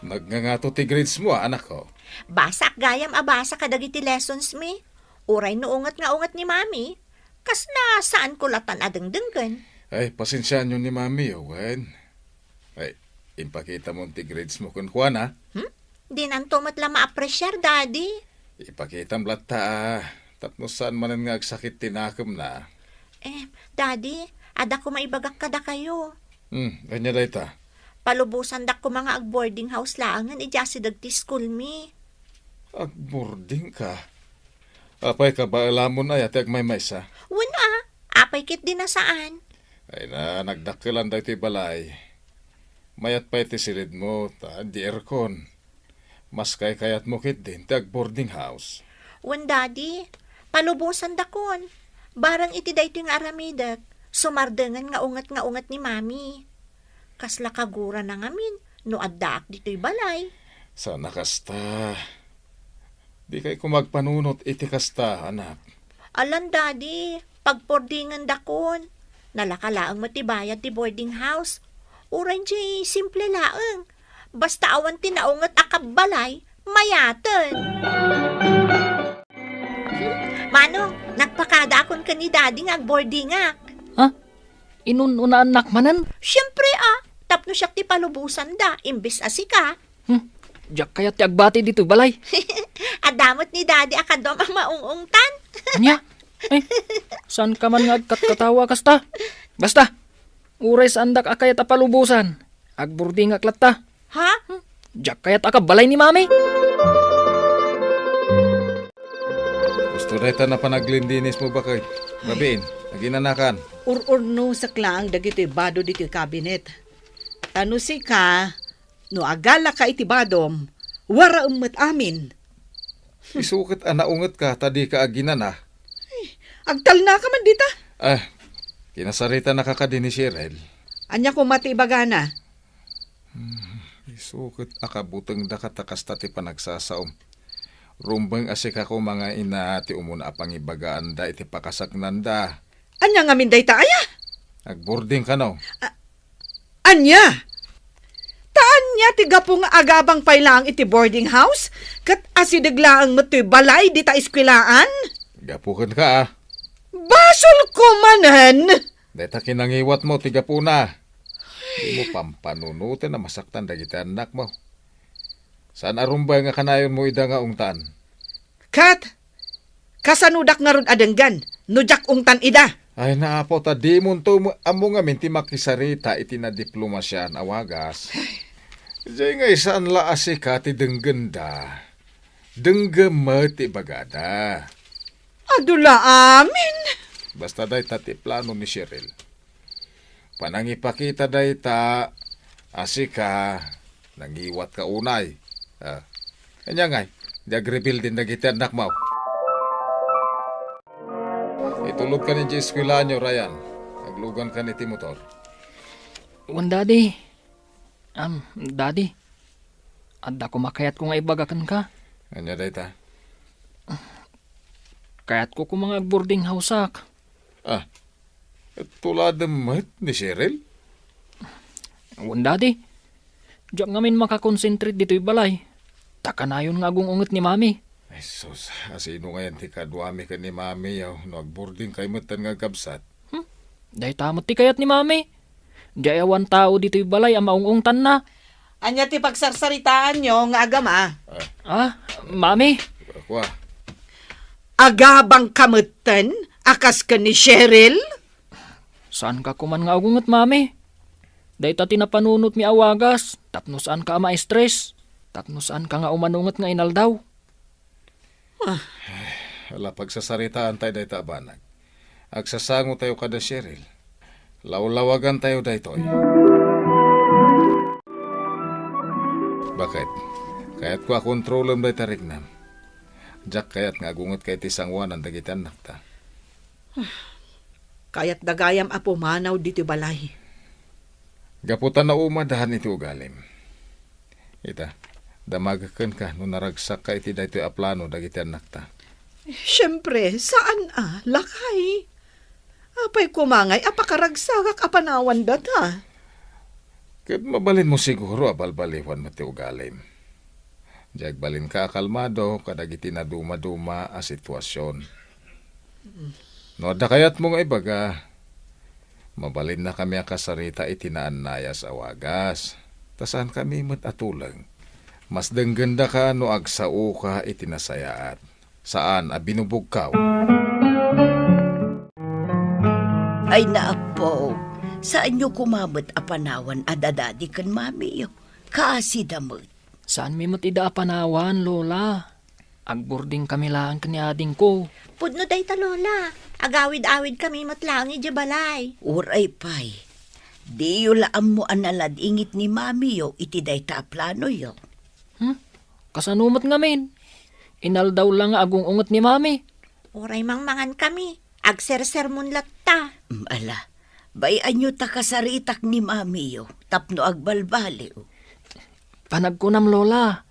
nagngangato ti grades mo, ah, anak ko. Basaak gayam a basa kadagiti lessons mi. Uray no unget nga unget ni Mami, kasla saanko latan a dengdenggen. Ay, pasensiaanyo ni Mami, wen. Ay, impakitam ti grades mo kenkuana. Hmm? Dinanto met la ma-appreciar, Daddy. Ipakitam latta, ah, tapno saan manen nga agsakit ti nakemna. Eh, Daddy, adda koma ibagak kadakayo. Hmm, ania dayta? Palubosandak koma nga ag-boarding house laengen idiay asideg ti school mi. Ag-boarding ka? Apay, kabaelamon aya ti agmaymaysa? Wen a, apay ketdi a saan? Ay na, nagdakkelan daytoy balay. Mayat pay ti silidmo, ta di aircon. Mas kaykayatmo ketdin ti ag-boarding house. Wen, Daddy, palubosandakon. Bareng iti daytoy nga aramidek, sumardengen nga unget nga unget ni Mami. Kasla kagurana ngamin no addaak ditoy balay. Sana kasta. Dikay koma agpanunot iti kasta, anak. Alan, Daddy, pagboardingendakon. Nalaka laeng met ti bayad ti boarding house. Uray di simple laeng. Basta awan ti naunget a kabbalay, mayaten. Manong, nagpakadaakon ken ni Daddy nga agboardingak. Ha? Inun-unaannak manen? Siempre a, tapno siak ti palubosanda, imbes a sika. Hmm, diak kayat ti agbati ditoy balay. Adda met ni Daddy a kaduam a maung-ungtan. Ania? Ay, saanka man nga agkatkatawa kasta? Basta, uray saandak a kayat a palubosan, agboardingak latta. Ha? Hmm, diak kayat a kabbalay ni Mami. Gusto dayta napan aglindinismo, baket. Babiin, aginanakan. Ur-urnosek laeng dagitoy bado ditoy kabinet. Ta no sika, no agalaka iti badom, waraem met amin. Isu ket a naungetka ta dika aginana. Ay, agtalnaka man dita. Ah, kinasaritanaka kadi ni Cheryl? Ania koma ti ibagana? Hmm, isu ket a kabutengdaka ta kasta ti panagsasaom. Rumbeng a sika koma nga ina ti umuna a pangibagaanda iti pakasaknanda. Ania ngamin dayta aya? Agboarding kano? A-, ania? Ta ania ti gapu nga agabang pay laeng iti boarding house? Ket asideg laeng met toy balay dita eskuelaan? Gapu kenka, a. Basolko manen! Dayta kinangiwatmo ti gapuna. Dimo pampanunoten a masaktan dagiti annakmo. Saan a rumbeng a kanayonmo ida nga ungtan. Ket, kasanodak ngarud a denggen no diak ungtan ida? Ay, naapo, ta dimonto ammo ngamin ti makisarita iti nadiplomasian a wagas. Diay ngay saan la a sika ti denggenda. Denggem met ti ibagada. Adu la amin. Basta dayta ti plano ni Cheryl. Panangipakita dayta a sika nangiwatka unay. Ah. Ania ngay, di agrebelde dagiti annakmo? Itulodkan idiay eskuelaanyo, Ryan. Aglugankan iti motor. Wen, Daddy. Am, Daddy. Adda koma kayatko nga ibaga kenka. Ania dayta? Kayatko koma nga ag-boarding house-ak. Ah, tuladem met ni Cheryl? Wen, Daddy. Diak ngamin makakonsentrate ditoy balay. Ta kanayon nga agung-unget ni Mami. Ay, sus, asino ngayen ti kaduami ken ni Mami, yaw, no ag-boarding kay metten nga agkabsat? Hmm? Dayta met ti kayat ni Mami. Diay awan tao ditoy balay a maung-ungtanna. Ania ti pagsarsaritaanyo nga agama? Ah, Mami. Kua. Agabangka metten a kas ken ni Cheryl? Saanka koman nga agunget, Mami. Dayta ti napanunotmi a wagas, tapno saanka a ma-stress, tapno saanka nga umanunget nga inaldaw. Ah. Ala, pagsasaritaantayo dayta a banag. Agsasangotayo kada Cheryl. Lawlawagantayo daytoy. Baket? Kayatko a kontrolem dayta riknam. Diak kayat nga agungetka iti sangoanan dagiti annakta. Kayatda gayam a pumanaw ditoy balay. Gapu ta naumadahan iti ugalim. Ita, damagek kenka no naragsakka iti daytoy a plano dagiti annakta. Siempre, saan a, lakay. Apay koma ngay a pakaragsagak a panawandata? Ket mabalinmo siguro a balbaliwan met ti ugalim. Diay agbalinka a kalmado kadagiti nadumaduma a situasion. No adda kayatmo nga ibaga, mabalinnakami a kasarita iti naannayas a wagas, ta saankami met a tuleng. Mas denggendaka no agsaoka iti nasayaat, saan a binubugkaw. Ay, naapo, Saanyo koma met a panawan a dadadi ken mamiyo. Kaasida met. Saanmi met ida a panawan, Lola. Agbordingkami laeng ken ni adingko. Pudno dayta, Lola. Agawid-awidkami met laeng idiay balay. Uray pay. Diyo la ammo a nalad-ingit ni mamiyo iti dayta a planoyo. Hmm? Kasano met ngamin? Inaldaw la nga agung-unget ni mami. Uray mangmangankami, agsersermon latta. Mm, ala, bay-anyo ta kasaritak ni mamiyo tapno agbalbaliw. Panagkunam, Lola,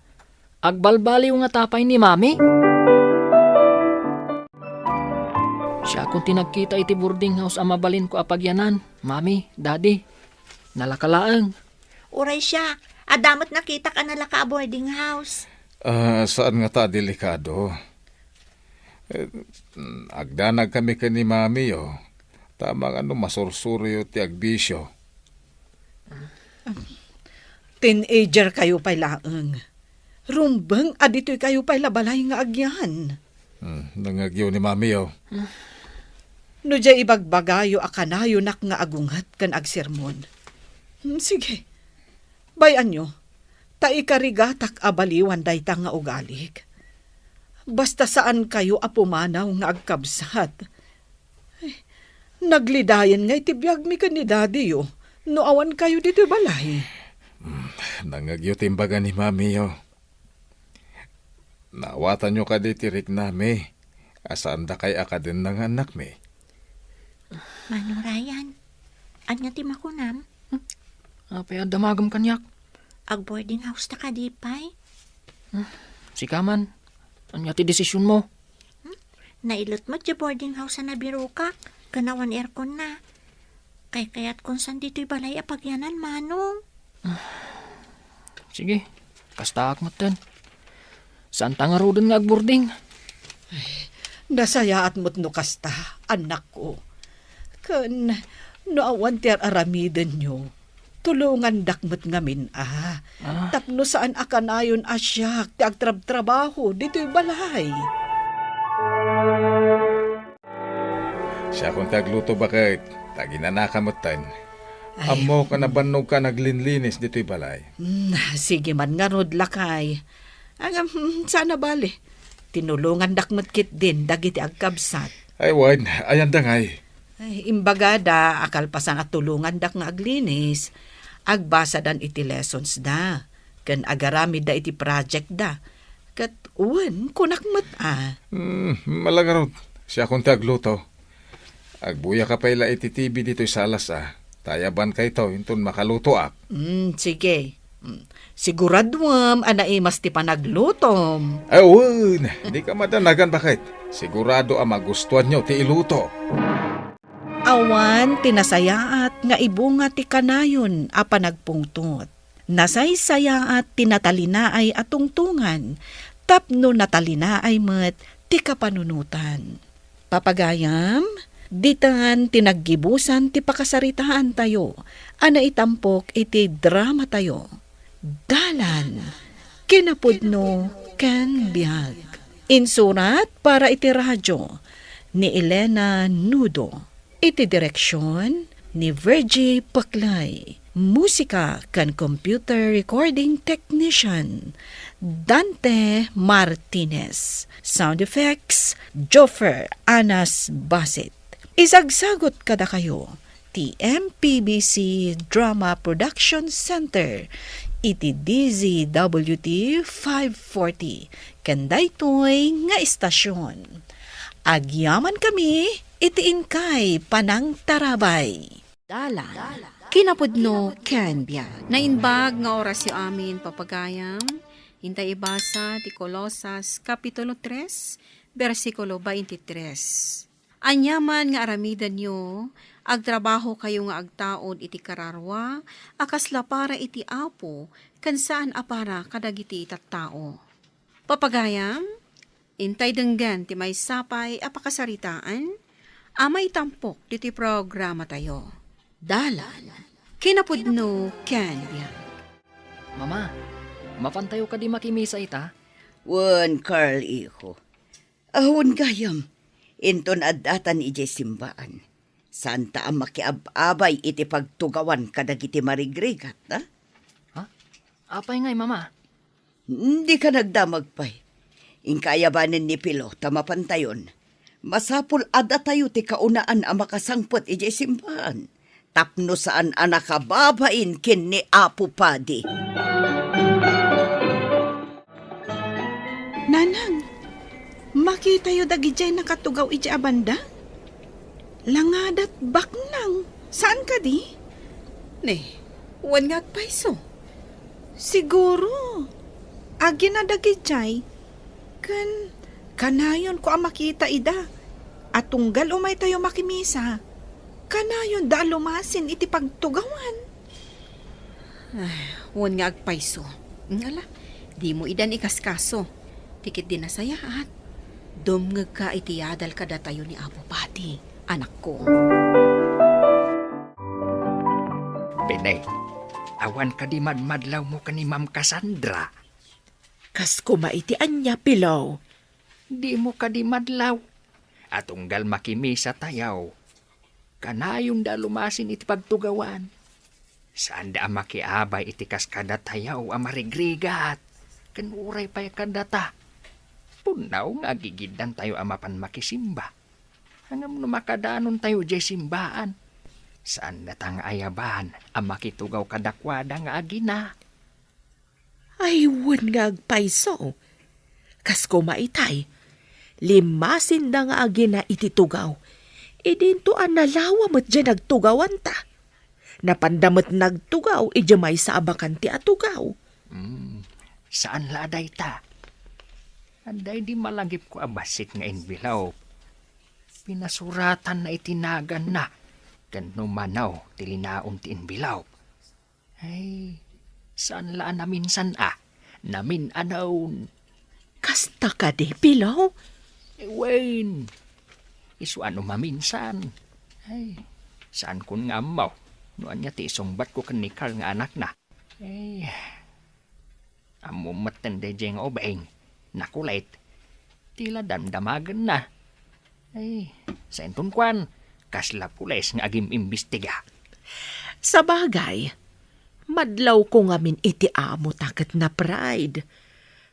agbalbaliw ngata pay ni mami? Siakon ti nagkita iti boarding house a mabalinko a pagyanan, Mami, Daddy. Nalaka laeng. Uray siak, adda met nakitak a nalaka a boarding house. Ah, saan ngata a delikado? Eh, agdanagkami ken ni mamiyo. Tama nga no masursuroyo ti agbisio. Teenager kayo pay laeng. Rumbeng a ditoy kayo pay la balay nga agyan. Hmm, nangngegyo ni mamiyo. No diay ibagbagayo a kanayonak nga agunget ken agsermon. Hmm, sige. Bay-anyo, ta ikarigatak a baliwan dayta nga ugalik. Basta saan kayo a pumanaw nga agkabsat. Ay, naglidayen nga iti biagmi ken ni Daddy-yo no awan kayo ditoy balay. Hmm, nangngegyo ti imbaga ni Mami-yo. Naawatanyo kadi ti riknami a saandakay a kadennang nga annakmi? Mano Ryan, ania ti makunam? Hmm? Apay a damagem kaniak? Ag-boarding house ta kadi pay? Hmm? Sika man, ania ti desisionmo? Hmm? Nailut met ti boarding house a nabirokak, ken awan airconna. Kaykayatkon saan ditoy balay a pagyanan, Manong. Sige, kastaak metten. Saanta ngaruden nga agboarding. Ay, nasayaat met no kasta, annakko. Ken no awan ti ar-aramidenyo, tulongandak met ngamin a. Ah. Tapno saan a kanayon a siak ti agtrabtrabaho ditoy balay. Siakon ti agluto, baket, ta aginanaka metten. Ay. Ammok a nabannogka a naglinlinis ditoy balay. Hmm, sige man ngarud, lakay. Ngem, hmm, saan a bale. Tinulongandak met ketdin dagiti agkabsat. Ay, wen, ayanda ngay. Ay, imbagada a kalpasan a tulongandak nga aglinis, agbasadan iti lessons da, ken agaramidda iti project da. Ket wen, kunak met a. Hmm, ala ngarud, siakon ti agluto. Agbuyaka pay la iti T V ditoy salas a, ta ayabankayto inton makalutoak. Hmm, sige. Hmm, siguraduem a naimas ti panaglutom. Ay, wen, dika madanagan, baket. Sigurado a magustuanyo ti iluto. Awan ti nasayaat nga ibunga ti kanayon a panagpungtot. Nasaysayaat ti natalinaay a tungtongan tapno natalinaay met ti kapanunotan. Papagayam, ditan ti naggibusan ti pakasaritaantayo a naitampok iti dramatayo, Dalan, Kinapudno ken Biag. Insurat para iti radyo ni Elena Nudo. Iti direksion ni Virgie Paclay. Musika ken computer recording technician, Dante Martinez. Sound effects, Joffer Anas Basit. Isagsagot kadakayo ti M P B C Drama Production Center iti D Z W T five forty, ken daytoy nga istasyon. Agyamankami iti inkay panangtarabay. Dalan, Kinapudno ken Biag. Naimbag nga orasyo amin, papagayam. Intay ibasa ti Colosas, Kapitulo tres, bersikulo twenty-tres. Aniaman nga aramidenyo, agtrabahokayo nga agtaud iti kararua a kasla para iti Apo ken saan a para kadagiti tattao. Papagayam, intay denggen ti maysa pay a pakasaritaan a maitampok ditoy programatayo. Dalan, Kinapudno ken Biag. Mama, mapantayo kadi makimisa ita? Wen, Carl, iho. Awan gayam, inton addatan idiay simbaan. Saanta a makiab-abay iti pagtugawan kadagiti marigrigat, ha? Ha? Apay ngay, Mama? Dika nagdamag pay. Inka ayabanen ni Pilo ta mapantayon. Masapul a datayo ti kaunaan a makasangpet idiay simbahan tapno saan a nakababain ken ni Apo Padi. Nanang, makitayo dagidiay nakatugaw idiay a banda? Langadat baknang, saan kadi? Ne, wen nga agpayso. Siguro, agina dagidiay, ken kanayonko a makita ida. A tunggal umaytayo makimisa, kanayonda a lumasin iti pagtugawan. Ay, wen nga agpayso. Ngala, dimo idan ikaskaso. Ti ketdi nasayaat, dumngegka iti yadal kadatayo ni Apo Padi, anakko. Pineng, awan kadi madmadlawmo ken ni Ma'am Cassandra? Kas koma iti ania, Pilaw? Dimo kadi madlaw? A tunggal makimisa tayo, kanayonda a lumasin iti pagtugawan. Saanda a makiabay iti kas kadatayo a marigrigat, ken uray pay kadata. Punaw nga agigiddan tayo a mapan makisimba. Ngem no makadanon tayo idiay simbaan, saanda ta nga ayaban a makitugaw kadakuada nga agina. Ay, wen nga agpayso. Kas koma itay, limasinda nga agina iti tugaw. Idinto a nalawa met diay nagtugawanta. Napanda met nagtugaw idiay maysa a bakante a tugaw. Hmm, saan la a dayta? Adda idi malagipko a bassit nga envelope. Pinasuratanna iti naganna, ken no mano ti linaon ti envelope. Ay, saan la a naminsan a? Namin-anon. Kasta kadi, Pilaw? Eh, wen. Isu a no maminsan. Ay, saankon nga ammo no ania ti isungbatko ken ni Carl nga anakna. Ay, ammo metten daydiay nga ubing, nakulit. Ti la damdamagenna. Ay, sainton kuan, kasla pulis nga agim-imbestiga. Sabagay, madlawko ngamin iti amo ta ket na-pride.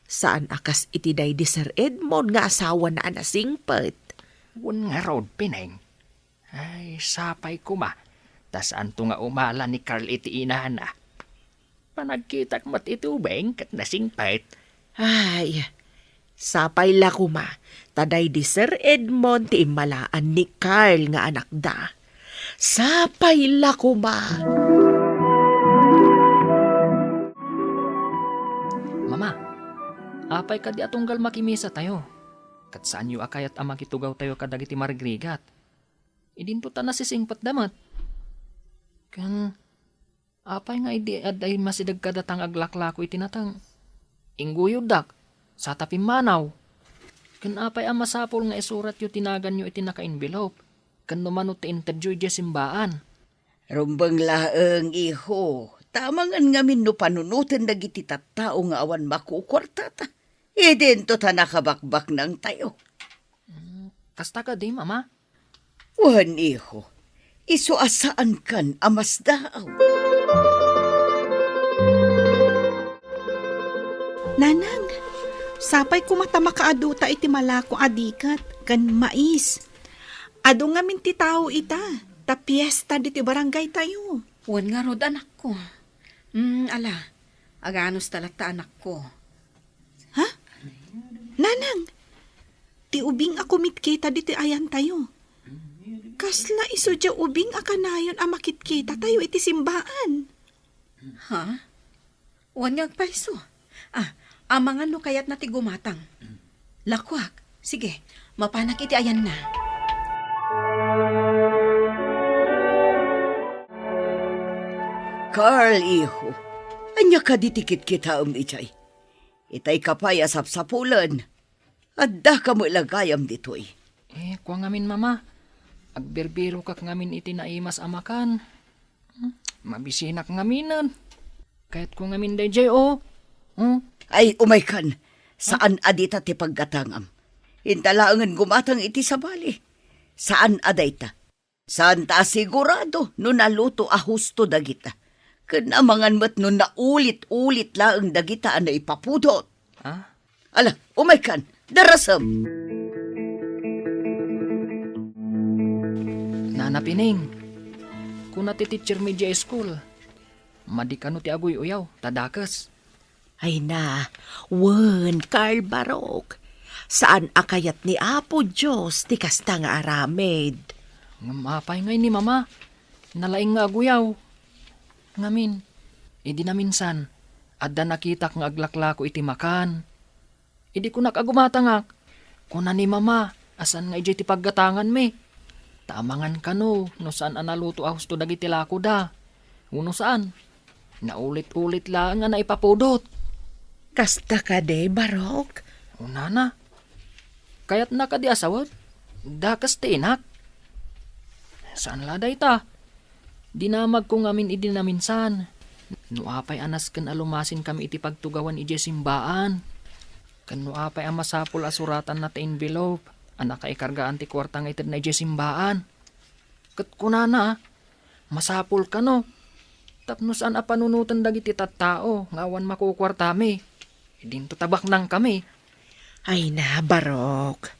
Saan a kas iti daydi Sir Edmond nga asawana a nasingpet. Wen ngarud, Pineng. Ay, sapay koma, ta saanto nga umala ni Carl iti inana. Panagkitak met iti ubing ket nasingpet. Ay, sapay la koma, ta daydi Sir Edmond ti immalaan ni Carl nga anakda. Sapay la koma. Mama, apay kadi a tunggal makimisa tayo? Ket saanyo a kayat a makitugaw tayo kadagiti marigrigat? Idinto ta nasisingpetda met. Ken apay nga idi adda immasideg kadata nga aglaklako iti nateng? Ingguyoddak, sa ta pimmanaw. Ken apay a masapul nga isuratyo ti naganyo iti naka-envelope? Ken no mano ti intedyo idiay simbaan? Rumbeng laeng, iho, ta amangan ngamin no panunoten dagiti tattao nga awan makukuartata. Idinto ta nakabakbaknangtayo. Mm, kasta kadi, Mama? Wen, iho, isu a saankan a masdaaw. Nanang, sapay koma ta makaaduta iti malako a diket ken mais. Adu ngamin ti tao ita, ta piesta ditoy barangaytayo. Wen ngarud, anakko. Mm, ala, aganos ta latta, anakko. Ha? Nanang, ti ubing a kumitkita ditoy ayantayo. Kasla isu diay ubing a kanayon a makitkitatayo iti simbaan. Ha? Wen nga agpayso. Ah, amangan no kayatna ti gumatang. Lakuak. Sige, mapanak iti ayanna. Carl, iho, ania kadi ti kitkitaem idiay? Itay ka pay a sapsapulen. Addaka met la gayam ditoy. Eh, kua ngamin, Mama. Agbirbirokak ngamin iti naimas a makan. Hmm, mabisinak ngaminen. Kayatko ngamin daydiay, oh. Hmm? Ay, umaykan. Saan a dita ti paggatangam. Inta laengen gumatang iti sabali. Saan a dayta. Saanta a sigurado no naluto a husto dagita. Ken amangan met no naulit-ulit laeng dagita a naipapudot. Ah? Ala, umaykan, darasem. Nana Pining, kuna ti teacher mi idiay school, madi kano ti aguy-uyaw, ta dakes. Ay na, wen, Carl Barok. Saan a kayat ni Apo Dios ti kasta nga aramid. Ngem apay ngay ni Mama? Nalaing nga aguyaw. Ngamin, idi naminsan, adda nakitak nga aglaklako iti makan. Idi kunak a gumatangak, kuna ni Mama a saan nga idiay ti paggatanganmi. Ta amangan kano no saan a naluto a husto dagiti lakoda. Wenno saan, naulit-ulit laeng a naipapudot. Kasta kadi, Barok? O nana, kayatna kadi a sawen? Dakes ti inak. Saan la dayta? Dinamagko ngamin idi naminsan. No apay a nasken a lumasinkami iti pagtugawan idiay simbaan. Ken no apay a masapul a suratanna ti envelope a nakaikargaan ti kuarta nga itedna idiay simbaan. Ket kunana, masapul kano, tapno saan a panunoten dagiti tattao nga awan makukuartami. Idinto ta baknangkami. Ay na, Barok.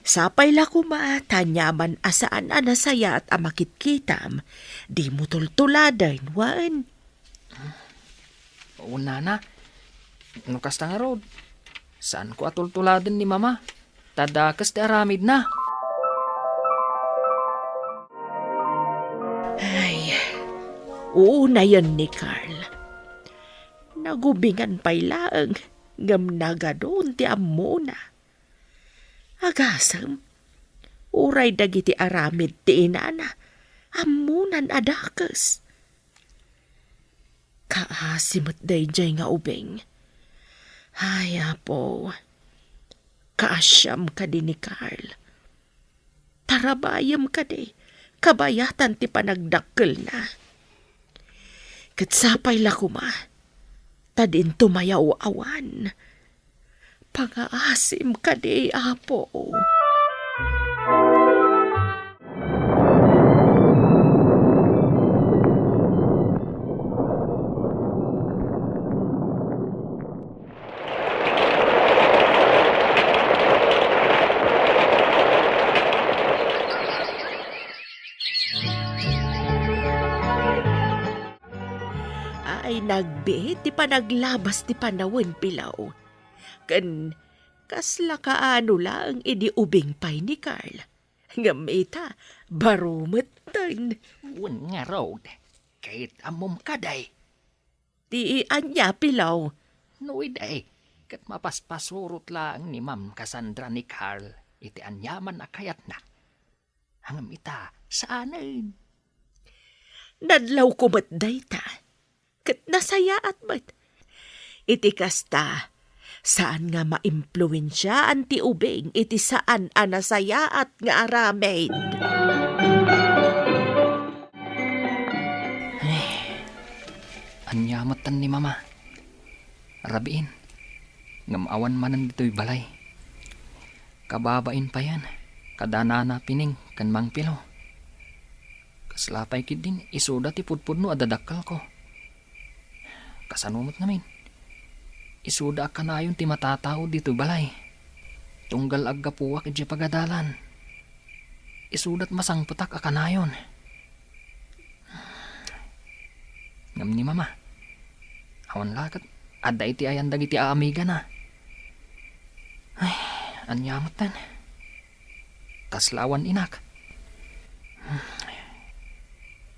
Sapay la koma ta aniaman a saan a nasayaat a makitkitam, dimo tultuladen, wen? O nana, no kasta ngarud, saanko a tultuladen ni Mama, ta dakes ti aramidna. Ay, uunayen ni Carl. Nagubingan pay laeng, ngem nagadun ti ammona. Agasem, uray dagiti aramid ti inana, ammonan a dakes. Kaasi met daydiay nga ubing. Ay, Apo, kaasiam kadi ni Carl. Tarabayem kadi, kabayatan ti panagdakkelna. Ket sapay la koma, ta dinto mayaw-awan. Pangaasim kadi, Apo. Ay, nagbiit ti panaglabas ti panawen, Pilaw. Ken kasla kaano laeng idi ubing pay ni Carl. Ngem ita, baro metten. Wen ngarud, ket ammom kadi? Ti ania, Pilaw? No idi, ket mapaspasurot laeng ni Ma'am Cassandra ni Carl iti aniaman a kayatna. Ngem ita, saanen. Nadlawko met dayta, ket nasayaat met. Iti kasta, saan nga maimpluensiaan ti ubing iti saan a nasayaat nga aramid. Ay, ania metten ni Mama? Rabiin, ngem awan manen ditoy balay. Kababain payen, kada Nana Pining ken Mang Pilo. Kasla pay ketdin, isuda ti pudpudno a dadakkelko. Kasano met ngamin? Isuda a kanayon ti matatao ditoy balay. Tunggal aggapuak idiay pagadalan, isudat masangpetak a kanayon. Ngem ni Mama, awan la ket adda iti ayan dagiti aamigana. Ay, ania metten? Kasla awan inak.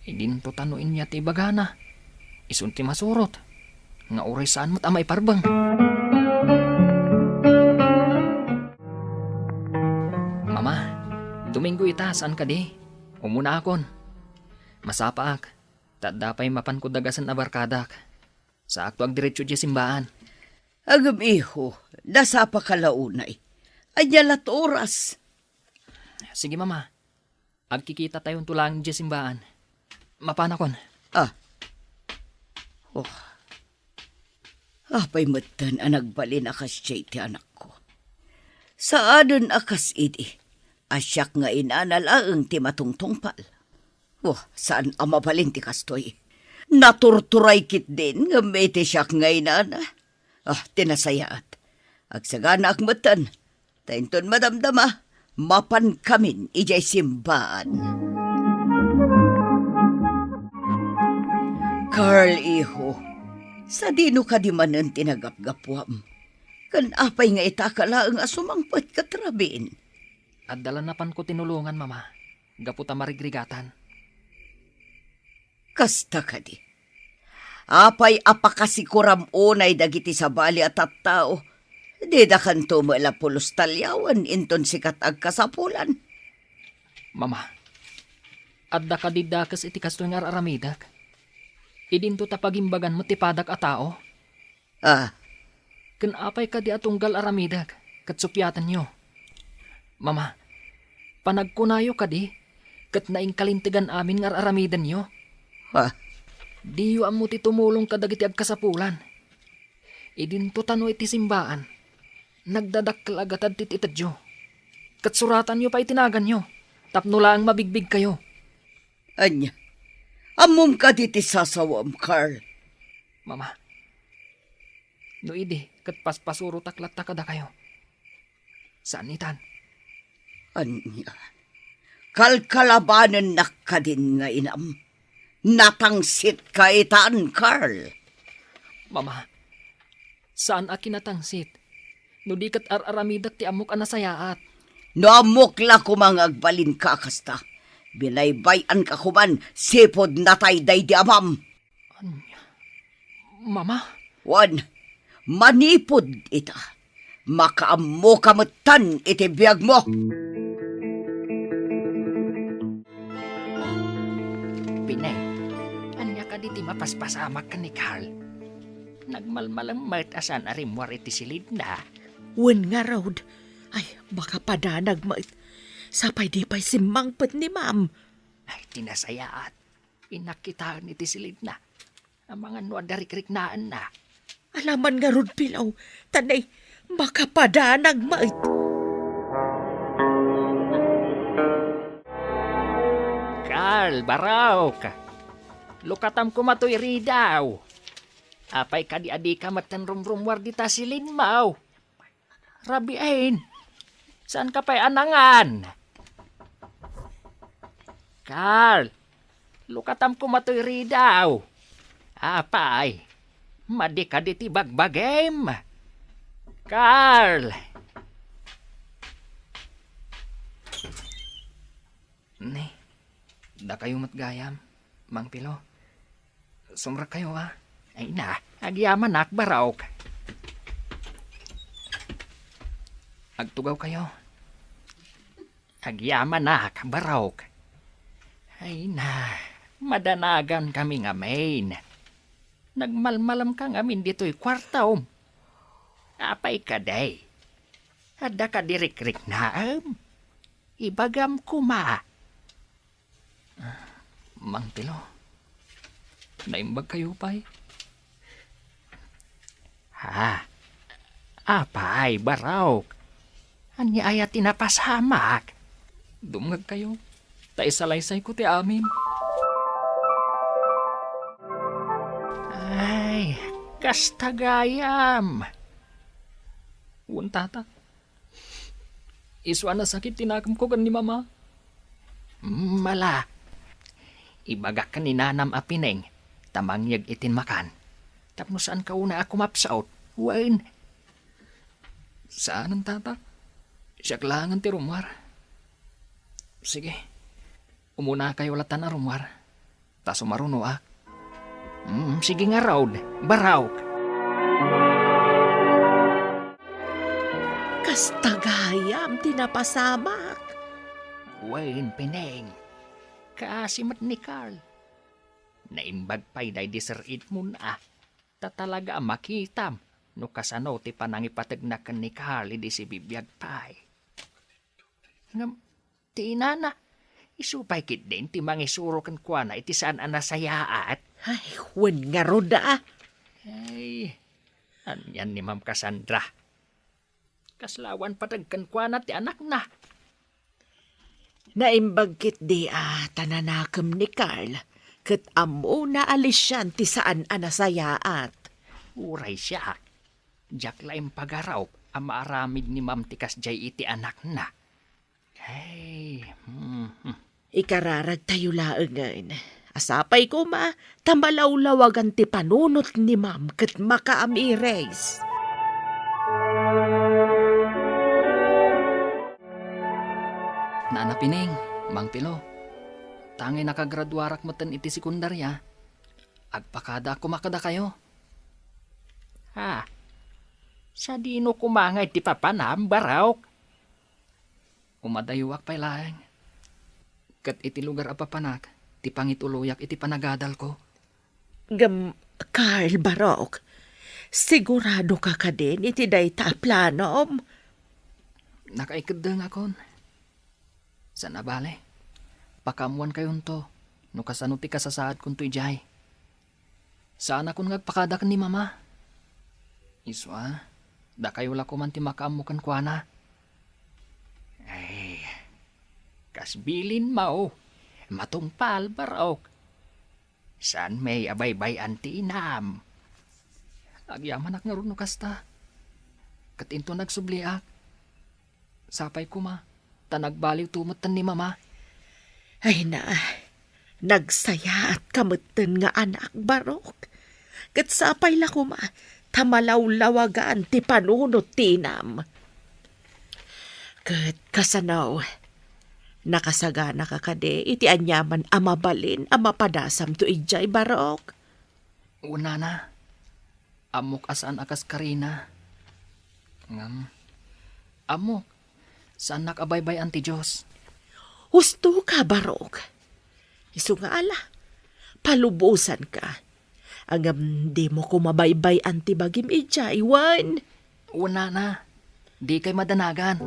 Idinto ta no ania ti ibagana, isun ti masurot, nga uray saan met a maiparbeng. Mama, Domingo ita, saan kadi? Umunaakon. Masapaak, ta adda pay mapanko dagasen a barkadak. Saakto agdiretso idiay simbaan. Ngem, iho, nasapaka la unay. Ania la ti oras? Sige, Mama. Agkikitatayon laeng idiay simbaan. Mapanakon. Ah. Oh. Apay metten a nagbalin a kasdiay ti anakko? Saanen a kas idi. A siak nga inana laeng ti matungtungpal. Wah, saan a mabalin ti kastoy. Naturturay ketdin ngem iti siak nga inana. Ah, ti nasayaat. Agsaganaak metten. Ta inton madamdama, mapankamin idiay simbaan. Carl, iho, sadino kadi manen ti nagapgapuam? Ken apay nga itaka laeng a sumangpet ket rabin? Adda la napanko tinulongan, Mama, gapu ta marigrigatan. Kasta kadi. Apay a pakasikuram unay dagiti sabali a tattao? Didakanto met la pulos taliawen inton sika ti agkasapulan. Mama, adda kadi dakes iti kastoy nga ar-aramidek? Idinto ta pagimbagan met ti padak a tao? Ah. Ken apay kadi a tunggal aramidek ket suppiatenyo? Mama, panagkunayo kadi ket naingkalintegan amin nga ar-aramidenyo? Ah. Diyo ammo ti tumulong kadagiti agkasapulan. Idinto tano iti simbaan, nagdadakkel a gatad ti itedyo. Ket suratanyo pay ti naganyo tapno laeng mabigbigkayo. Ania? Ammom kadi ti sasawam, Carl? Mama, no idi ket paspasurotak latta kadakayo. Saan itan. Ania? Kalkalabanennak kadin nga inam? Natangsitka itan, Carl. Mama, saan a kinatangsit. No di ket ar-aramidek ti ammok a nasayaat. No ammok la koma nga agbalinka a kasta, binaybay-anka koman sipud natay daydi amam. Ania? Mama? Wen, manipud ita, makaammoka metten iti biagmo. Pinay, ania kadi ti mapaspasamak ken ni Carl? Nagmalmalem met a saan a rimmuar iti silidna. Wen ngarud, ay, makapadanag met. Sapay di pay simmangpet ni Ma'am. Ay, ti nasayaat. Innak kitaen iti silidna. Amangan no adda rikriknaenna. Alaman ngarud, Pilaw, ta nay, makapadanag met. Carl, Barok, lukatam koma toy ridaw. Apay kadi a dika metten rumrummuar dita silinmaw? Rabiin, saanka pay a nangan? Carl, lukatam koma toy ridaw. Apay, madi kadi ti bagbagim? Carl! Ni, dakayo met gayam, Mang Pilo. Sumrekkayo, a. Ay na, agyamanak, Barok. Agtugawkayo. Agyamanak, Barok. Ay na, madanagankami ngamin. Nagmalmalemka ngamin ditoy kuartom. Apay kadi? Adda kadi rikriknaem? Ibagam koma. Mang Pilo, naimbagkayo pay? Ha? Apay, Barok? Ania aya ti napasamak? Dumngegkayo, ta isalaysayko ti amin. Ay, kasta gayam. Wen, tata. Isu a nasakit ti nakemko ken ni Mama. Mala. Ibagak ken ni nanam a Pineng ta mangyeg itin makan. Tapno saanka unay a kumapsut. Wen. Saanen, tata. Siak laengen ti rummuar. Sige. Umunakayo latan a rummuar. Ta sumarunoak. Mm, sige ngarud, Barok. Kasta gayam ti napasamak. Wen, Pineng. Kaasi met ni Carl. Naimbag pay daydi Sir Edmund a. Ta talaga a makitam no kasano ti panangipategna ken ni Carl idi sibibiag pay. Ngem ti inana, isu pay ketdin ti mangisuro kenkuana iti saan a nasayaat. Ay, wen ngarud a. Ay, anian ni Ma'am Cassandra? Kasla awan pateg kenkuana ti anakna. Naimbag ketdi a ta nanakem ni Carl, ket ammona a lisian ti saan a nasayaat. Uray siak, diak la impagarop a maaramid ni Ma'am ti kasdiay iti anakna. Hey, hmm, hmm. Ikararagtayo laengen. A sapay koma, ta malawlawagan ti panunot ni Ma'am ket makaamiris. Nana Pining, Mang Pilo, tangay nakagraduarak metten iti sekundaria, agpakadaak koma kadakayo. Ha? Sadino koma nga iti papanam, Barok? Umadayoak pay laeng. Ket iti lugar a papanak, ti pangituloyak iti panagadalko. Ngem, Carl, Barok, sigurado ka kadin iti dayta a planom? Nakaikeddengakon. Saan a bale, pakaammoankayonto no kasano ti kasasaadkonto idiay. Saanakon nga agpakada ken ni Mama. Isu a, dakayo la koman ti makaammo kenkuana. Ay, kas bilinmo, matungpal, Barok. Saan met a baybay-an ti inam. Agyamanak ngarud no kasta. Ket inton agsubliak, sapay koma, ta nagbaliwto metten ni Mama. Ay na, nagsayaatka metten nga anak, Barok. Ket sapay la koma, ta malawlawagan ti panunot ti inam. Ket kasano, nakasaganaka kadi iti aniaman a mabalin a mapadasamto idiay, Barok? Unana, ammok a saan a kas Karina. Ngem, ammok, saannak a baybay-an ti Dios. Husto ka, Barok. Isu nga ala, palubosanka. Ngem dimo koma baybay-an ti bagim idiay, wen? Unana, dikay madanagan.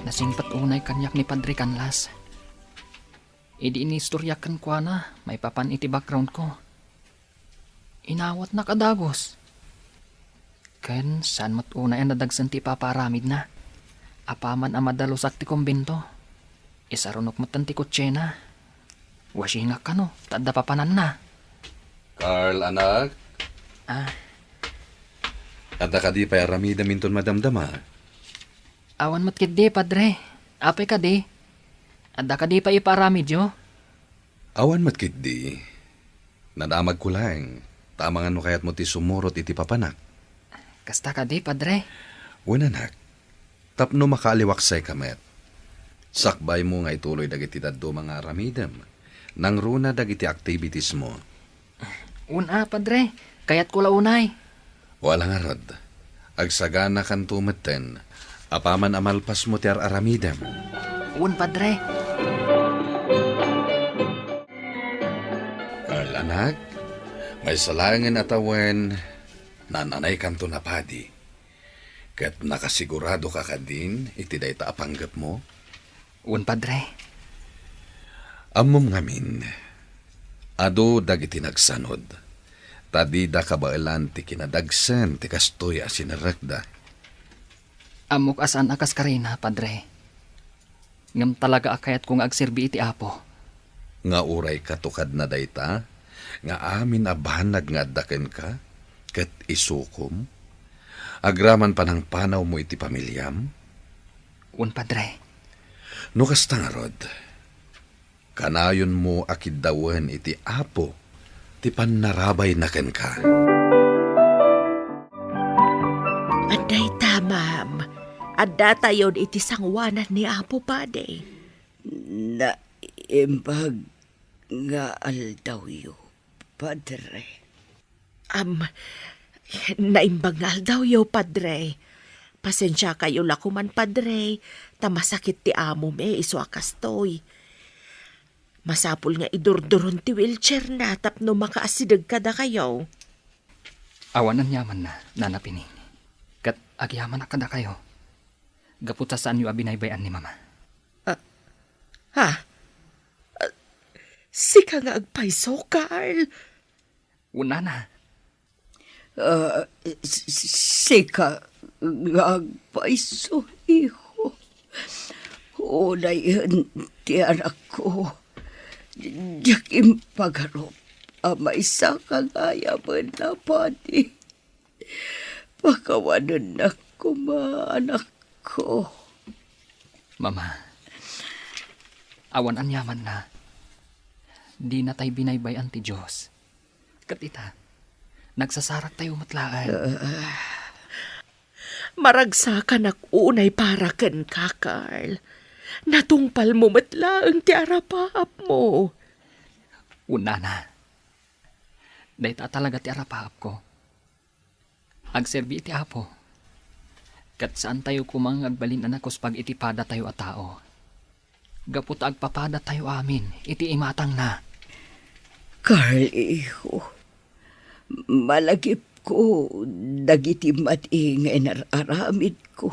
Nasingpet unay kaniak ni Padre Canlas. Idi inistoriak kenkuana maipapan iti background ko, inawatnak a dagus. Ken saan met unay a nadagsen ti ipapaaramidna. Apaman a madalusak ti kumbento, isarunok metten ti kotsena. Wasingak kano, ta adda papananna. Carl, anak. Ah. Adda kadi pay aramidem inton madamdama? Awan met ketdi, Padre. Apay kadi? Adda kadi pay ipaaramidyo? Awan met ketdi. Nadamagko laeng, ta amangan no kayatmo ti sumurot iti papanak. Kasta kadi, Padre? Wen, anak. Tapno makaaliwaksayka met. Sakbaymo nga ituloy dagiti dadduma nga aramidem. Nangruna dagiti activitiesmo. Wen a, Padre. Kayatko la unay. O, ala ngarud, agsaganakanto metten, apaman a malpasmo ti ar-aramidem. Wen, Padre. Carl, anak, maysa laengen a tawen, naan-anaykanton a padi. Ket nakasiguradoka kadin iti dayta a panggepmo? Wen, Padre. Ammom ngamin, adu dagiti nagsanud, ta dida kabaelan ti kinadagsen ti kastoy a sinerrekda. Ammok a saan a kas Karina, Padre. Ngem talaga a kayatko nga agserbi iti Apo. Nga uray kato kadna dayta, nga amin a banag nga adda kenka, ket isukom, agraman panangpanawmo iti pamiliam? Wen, Padre. No kasta ngarud, kanayonmo a kiddawen iti Apo ti pannarabayna kenka. Adda ita, ma'am. Addatayon iti sangoanan ni Apo Padi. Naimbag nga aldawyo, Padre. Am, naimbag nga aldawyo, Padre. Pasensiakayo la koman, Padre, ta masakit ti amom, eh, isu a kastoy. Masapul nga idurduron ti wheelchair na tapno makaasideg kadakayo. Awan aniamanna, Nana Pining. Ket agyamanak kadakayo. Gapu ta saanyo a binaybay-an ni Mama. Ah, ha? Ah, sika nga agpayso, Carl? Unana. Ah, s-, s-, sika nga agpayso, iho. Unayen ti anakko, diak impagarup a maysa ka gayamen a padi. Pakawanennak koma, anakko. Mama, awan aniamanna, dinatay binaybay-an ti Dios. Ket ita, nagsasaraktayo met laeng. Maragsakanak unay para kenka, Carl. Natungpalmo met laeng ti arapaapmo. Wen, nana, dayta talaga ti arapaapko. Agserbi iti Apo. Ket saantayo koma nga agbalin a nakuspag iti padatayo a tao, gapu ta agpapadatayo amin iti imatangna. Carl, iho, malagipko dagiti madi nga inar-aramidko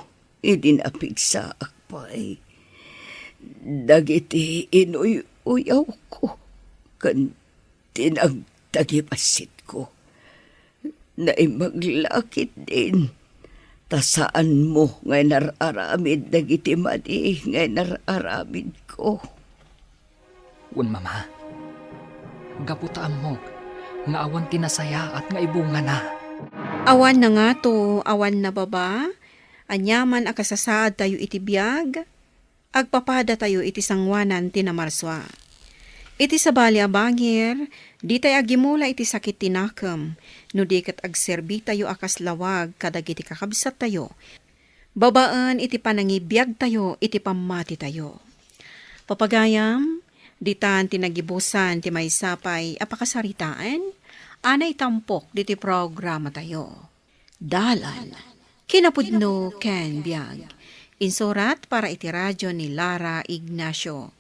idi napigsaak pay. Dagiti inuy-uyawko ken ti nagtagibasitko. Naimbag la ketdin, ta saanmo nga inar-aramid dagiti madi nga inar-aramidko. Wen, Mama, gapu ta ammok nga awan ti nasayaat nga ibungana. Awan nangato, awan nababa, aniaman a kasasaadtayo iti biag, agpapadatayo iti sangoanan ti namarsua. Iti sabali a bangir, ditay agimula iti sakit ti nakem, no di ket agserbitayo a kas lawag kadagiti kakabsattayo, babaen iti panangibiagtayo iti pammatitayo. Papagayam, ditan ti nagibusan ti maysa pay a pakasaritaan a naitampok ditoy programatayo. Dalan, kinapudno ken biag. Insurat para iti radio ni Lara Ignacio.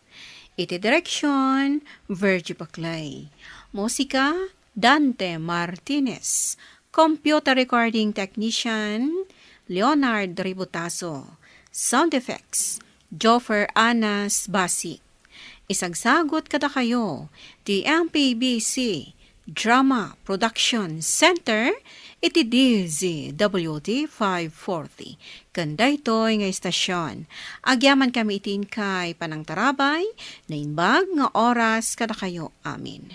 Iti direksyon, Virgie Paclay. Musika, Dante Martinez. Computer recording technician, Leonard Ributaso. Sound effects, Joffer Anas Basi. Isagsagut kadakayo ti M P B C Drama Production Center iti D Z W T five forty. Ken daytoy nga istasyon, agyamankami iti inkay panangtarabay, naimbag nga oras kadakayo amin.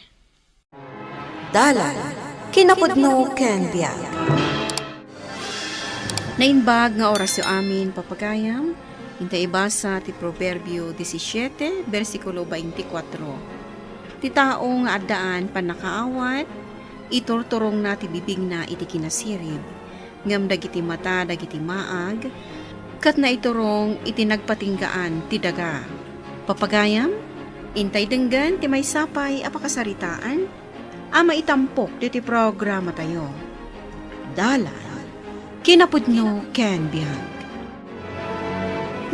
Dalan, kinapudno ken biag. Naimbag nga orasyo amin, papagayam, inta ibasa ti Proverbio disisiete, bersikulo baintikwatro. Ti tao nga addaan pannakaawat, iturturongna ti bibingna iti kinasirib. Ngem dagiti mata dagiti maag, ket naiturong iti nagpatinggaan ti daga. Papagayam, intay denggen ti maysa pay a pakasaritaan a maitampok ditoy programatayo. Dalan, kinapudno ken biag.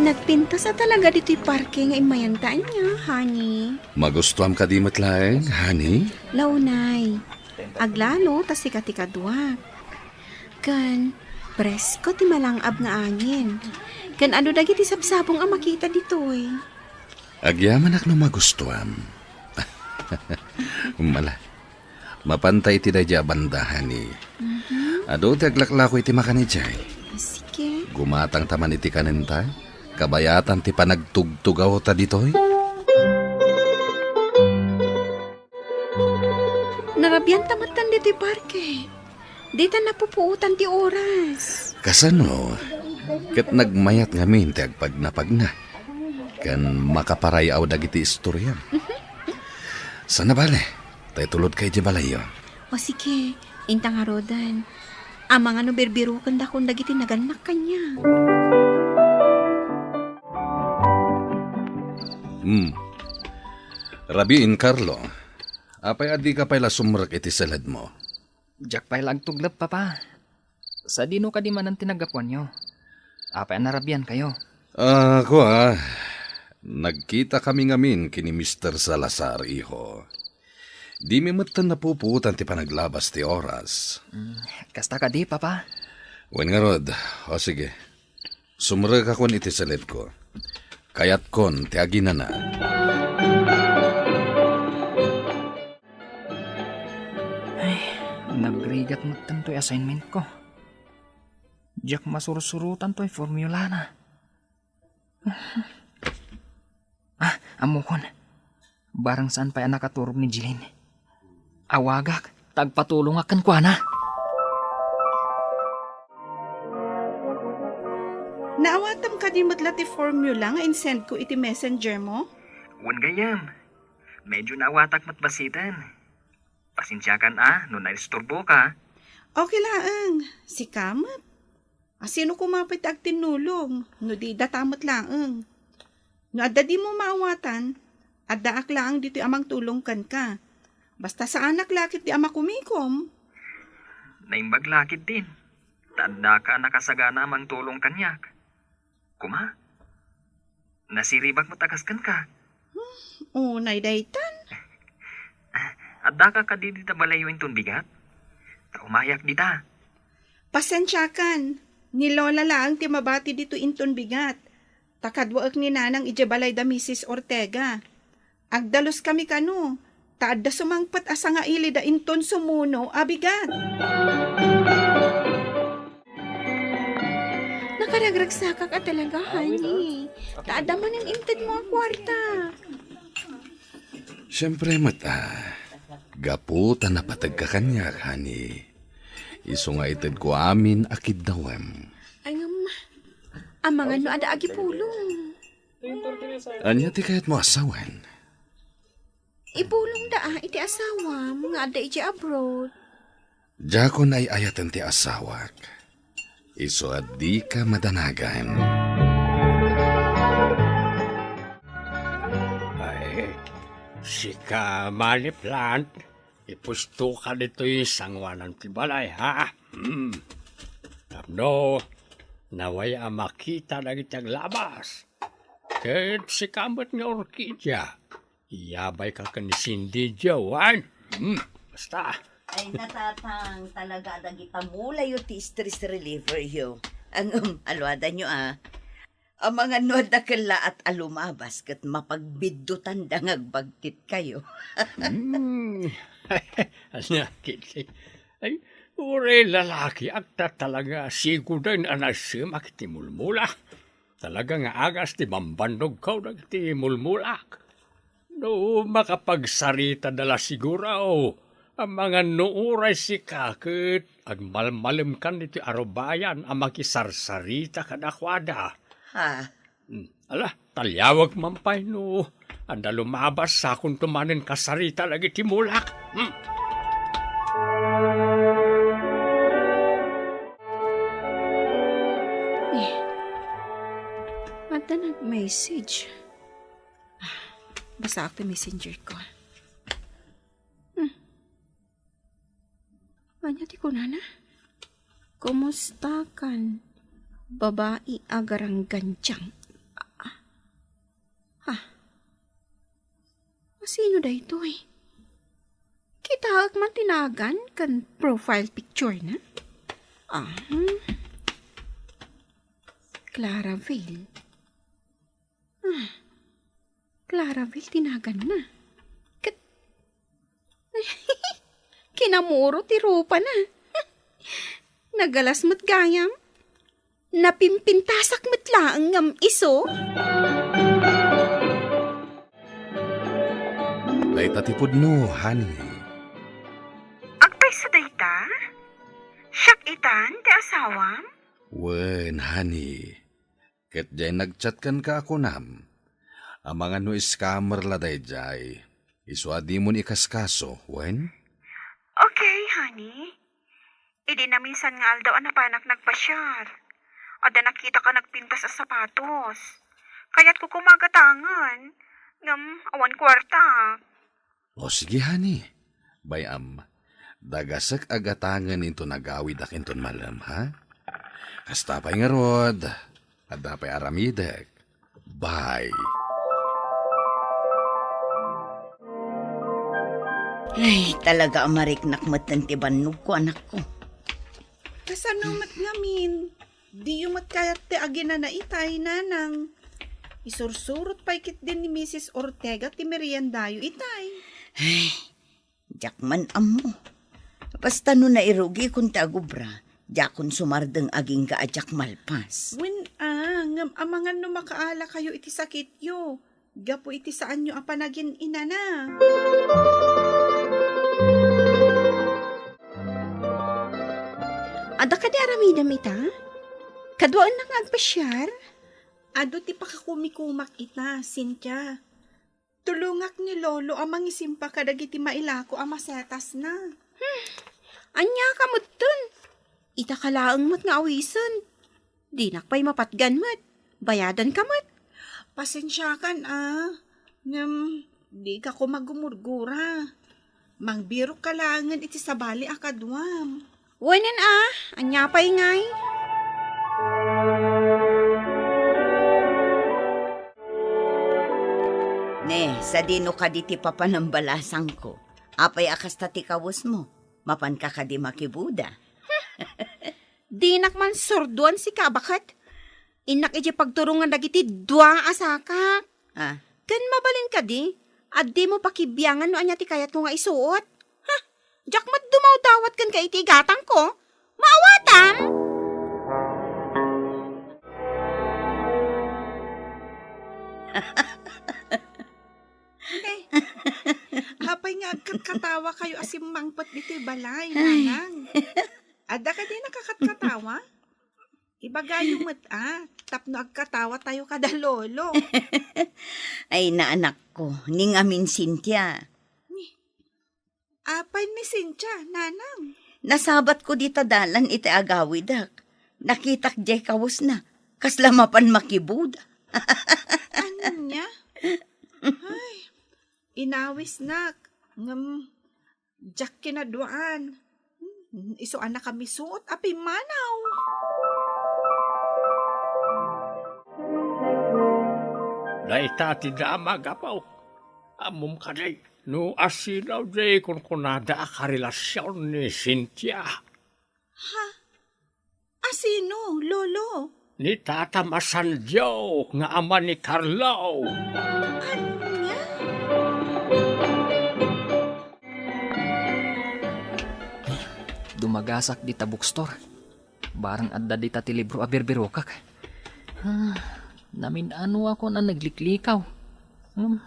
Nagpintas a talaga ditoy parke nga immayanta ania, honey? Magustuam kadi met laeng, honey? Launay, aglalo ta sika ti kaduak. Ken presko ti malang-ab nga angin. Ken adu dagiti sabsabong a makita ditoy. Agyamanak no magustuam. Mala. Mapanta iti daydiay a banda, honey. Mhm. Adu ti aglaklako iti makan idiay. Sige. Gumatangta man iti kanenta. Kabayatan ti panagtugtugawta ditoy. Narabianta metten ditoy parke. Dita napupuotan ti oras. Kasano? Ket nagmayat ngamin ti agpagnapagna. Ken makaparay-aw dagiti istoriam. Sana bale, tay tulodka iti balayyo. O sige, inta ngaruden. Amangan no birbirokendakon dagiti nagannak kaniak. Hmm. Rabiin, Carlo. Apay a dika pay la sumrek iti seledmo? Diak pay la agtuglep, Papa. Sadino kadi manen ti naggapuanyo? Apay a narabiankayo? Ah, kua, nagkitakami ngamin ken ni Mister Salazar, iho. Dimi metten napupuotan ti panaglabas ti oras. Mm, kasta kadi, Papa? Wen ngarud, o sige. Sumrekakon iti seledko. Kayatkon ti aginana. Ay, nagrigat metten toy assignment ko. Diak masursurotan toy formulana. Ah, ammokon. Barang saan pay a nakaturog ni Jeline. Awagak, ta agpatulongak kenkuana. Naawatam kadi met la ti formula nga insend ko iti messenger mo? Wen gayam. Medyo naawatak met basiten. Pasensiakan a no naisturboka. Okay laeng. Sika met. A, sino koma pay ti agtinnulong no di data met laeng? No adda dimo maawatan, addaak laeng ditoy a mangtulong kenka. Basta saanak la ketdi a makumikom. Naimbag la ketdin, ta addaka a nakasagana a mangtulong kaniak. Koma, nasiribak met a kas kenka. Hmm, unay daytan. Addaka kadi dita balayyo inton bigat? Ta umayak dita. Pasensiakan. Ni Lola laeng ti mabati ditoy inton bigat. Ta kaduaek ni Nanang idiay balay da Misis Ortega. Agdaluskami kano, ta adda sumangpet a sangaili da inton sumuno a bigat. Nakaragragsakak a talaga, honey. Ta adda manen intedmo a kuarta. Siempre met, ah. Gapu ta napategka kaniak, honey. Isu nga itedko amin a kiddawem. Ay, ngem, amangan no adda agipulong. Ania ti kayatmo a sawen? Ipulongda a iti asawam nga adda idiay abroad. Diakon ay-ayaten ti asawak. Isu a dika madanagan. Ay, sika, Money Plant, ipustoka ditoy sangoanan ti balay, ha? Hmm. Tapno, naway a makita dagiti aglabas. Ket sika met nga orkidia. Iyabayka ken ni Cindy, Joan. Hmm, basta. Ay, natatang talaga dagita mulayo ti stress reliever yo. Ang, um, aluadanyo, ah. Amangan no adda kellaat a lumabas ket mapagbiddutan da nga agbagkit kayo. Hmm. Ania kiti? Ay, uray lalaki, agta talaga sigoden a nasemak iti mulmula. Talaga nga agas ti bambannogko dagiti mulmulak. No makapagsarita da la siguro, amangan no uray sika ket agmalmalemkan iti arubayan a makisarsarita kadakuada. Ha? Hmm. Ala, taliawag man pay no adda lumabas sakonto manen kasarita dagiti mulak. Hmm. Eh, adda nag-message. Ah, basaak ti messenger ko. Hmm. Ania ti kunana? Kumusta kan babai a garanggantiang? Ah, ah. Ah. Sino daytoy? Kitaek man ti nagan kan profile picture na? Ah, hmm. Claraville. Ah, Claraville ti naganna. Ket, kinamuro ti rupana. Nagalas met gayam. Napimpintasak met laeng ngem isu. Dayta ti pudno, honey. Agpayso dayta? Siak itan ti asawam? Wen, honey. Ket diay nag-chat kenka a kunam, amangan no scammer la daydiay, isu a dimon ikaskaso, wen? Okay, honey. Idi naminsan nga aldaw a napanak nagpasiar, adda nakitak a nagpintas a sapatos. Kayatko koma a gatangen, ngem awan kuarta. O sige, honey. Bay-am, dagasek a gatangen inton agawidak inton malem, ha? Kasta pay ngarud, adda pay aramidek. Bye. Ay, talaga a mariknak metten ti bannogko, anakko. Kasano met ngamin? Diyo met kayat ti aginana itay, nanang. Isursurot pay ketdin ni Misis Ortega ti meriendayo itay. Ay, diak man ammo. Basta no nairugikon ti agubra, diakon sumardeng agingga a diak malpas. Wen a, Amangan no makaala kayo iti sakityo, gapu iti saanyo a panagin-inana. Adda kadi aramidem ita? Kaduaennak nga agpasiar? Adu ti pakakumikumak ita, Cynthia. Tulongak ni Lolo a mangisimpa kadagiti mailako a masetasna. Hmm. Ania ka metten? Ita ka laeng met nga awisen. Dinak pay mapatgan met. Bayadan ka met. Pasensiakan, a. Ngem, di ka ko magumurgura. Mangbirok ka laengen iti sabali a kaduam. Wen a, ania pay ngay? Ne, sadino kadi ti papanambalasangko? Apay a kasta ti kawesmo? Mapanka kadi makibuda? Dinak man surduan sika, baket. Innak idiay pagturongan dagiti dua a sakak. Ah. Ken mabalin kadi, a dimo pakibiangan no ania ti kayatko nga isuot? Ha? Diak met dumawdawat kenka iti igatangko. Maawatam? Eh, apay nga agkatkatawa kayo a simmangpet ditoy balay, ay, nanang? Adda kadi nakakatkatawa? Ibagayo met, a, tapno agkatawa tayo kada lolo. Ay, naanakko, ni ngamin Cynthia. Ni, apay ni Cynthia, nanang? Nasabatko dita dalan iti agawidek. Nakitak diay kawesna. Kasla mapan makibuda. Ania? Ay, inawisnak. Ngem, diak kinaduaan. Hmm, isu a nakamisuot a pimmanaw. Dayta ti damag, apo. Ammom kadi no asino diay kunkunada a karelasion ni Cynthia? Ha? Asino, Lolo? Ni Tata Masandio nga ama ni Carlo. Ania? Dumagasak dita bookstore. Barang adda dita ti libro a birbirokak. Ah, namin-anoakon a nagliklikaw. Hmm.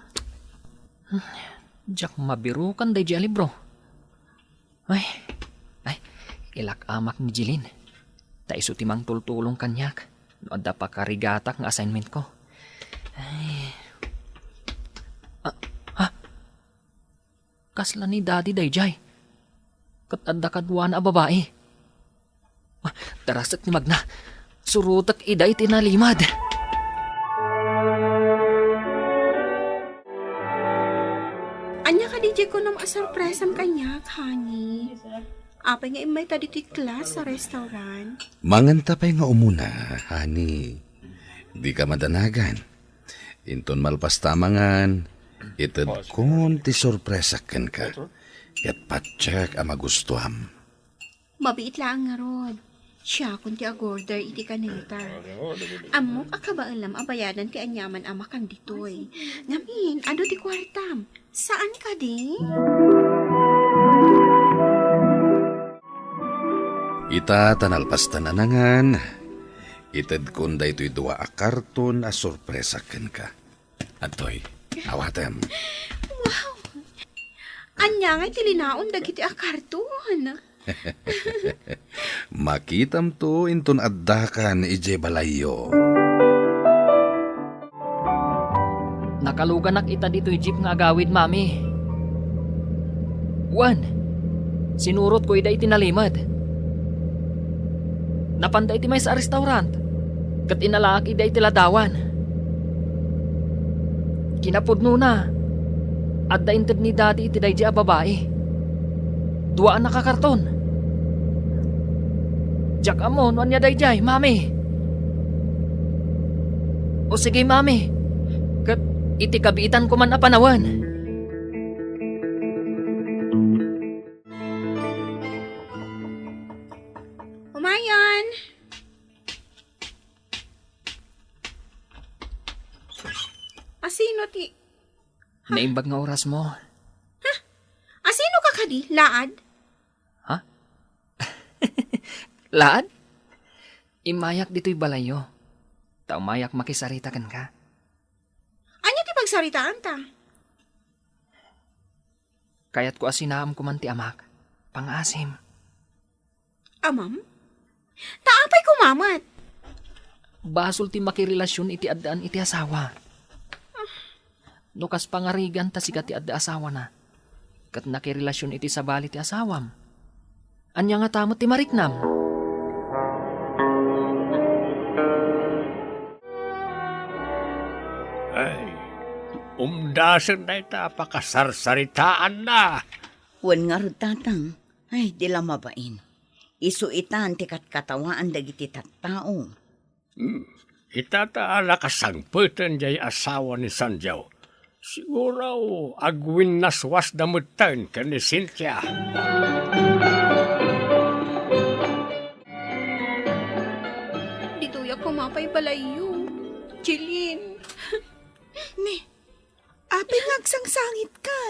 Diak mabirokan daydiay a libro. Ay, ay, ilak-amak ni Jeline. Ta isu ti mangtultulong kaniak no adda pakarigatak nga assignment ko. Ay. Ah, ha? Kasla ni Daddy daydiay. Ket adda kaduana a babai. Ah, darasek ni Magna. Surotek ida iti nalimed. Ania kadi diay kunam a sorpresam kaniak, honey? Apay nga immayta ditoy class sa restaurant? Manganta pay nga umuna, honey. Dika madanagan. Inton malpasta a mangan, itedkon ti sorpresak kenka. Ket patiek a magustuam. Mabiit laeng ngarud. Siakon ti agorder iti kaneta. Ammok a kabaelam a bayadan ti aniaman a makan ditoy. Ngamin, adu ti kuartam. Saan kadi? Ita ta nalpastan a nangan, itedkon daytoy dua a karton a sorpresa kenka. Adtoy, awatem. Wow! Ania ngay ti linaon dagiti a karton? Makitamto inton addakan idiay balayyo. Nakaluganak ita ditoy jeep nga agawid, Mami. Wen, sinurotko ida iti nalimed. Napanda iti maysa a restaurant, ket inalaak ida iti ladawan. Kinapudnona, adda inted ni Daddy iti daydiay a babai. Dua a nakakarton. Diak ammo no ania daydiay, Mami. O sige, Mami. Ket iti kabiitanko man a panawen. Umayon! Asino ti... Ha? Naimbag nga orasmo. Ha? Asino ka kadi? Laad? Ha? Laad? Immayak ditoy balayyo. Ta umayak makisarita kenka. Ania ti pagsaritaanta? Kayatko a sinaam koman ti amak. Pangaasim. Amam? Ta apay koma met? Basol ti makirelasion iti addaan iti asawa. No kas pangarigan ta sika ti adda asawana, ket nakirelasion iti sabali ti asawam, ania ngata met ti mariknam? Ay, umdasen dayta a pakasarsaritaanna. Wen ngarud, Tatang. Ay, di la mabain. Isu itan ti katkatawaan dagiti tattao. Hmm. Ita ta a nakasangpeten jay asawa ni Sanjo. Siguro, agwinnaswasda metten ken ni Cynthia. Ditoyak koma pay balayyo, Jeline. Ne, apay nga agsangsangitka?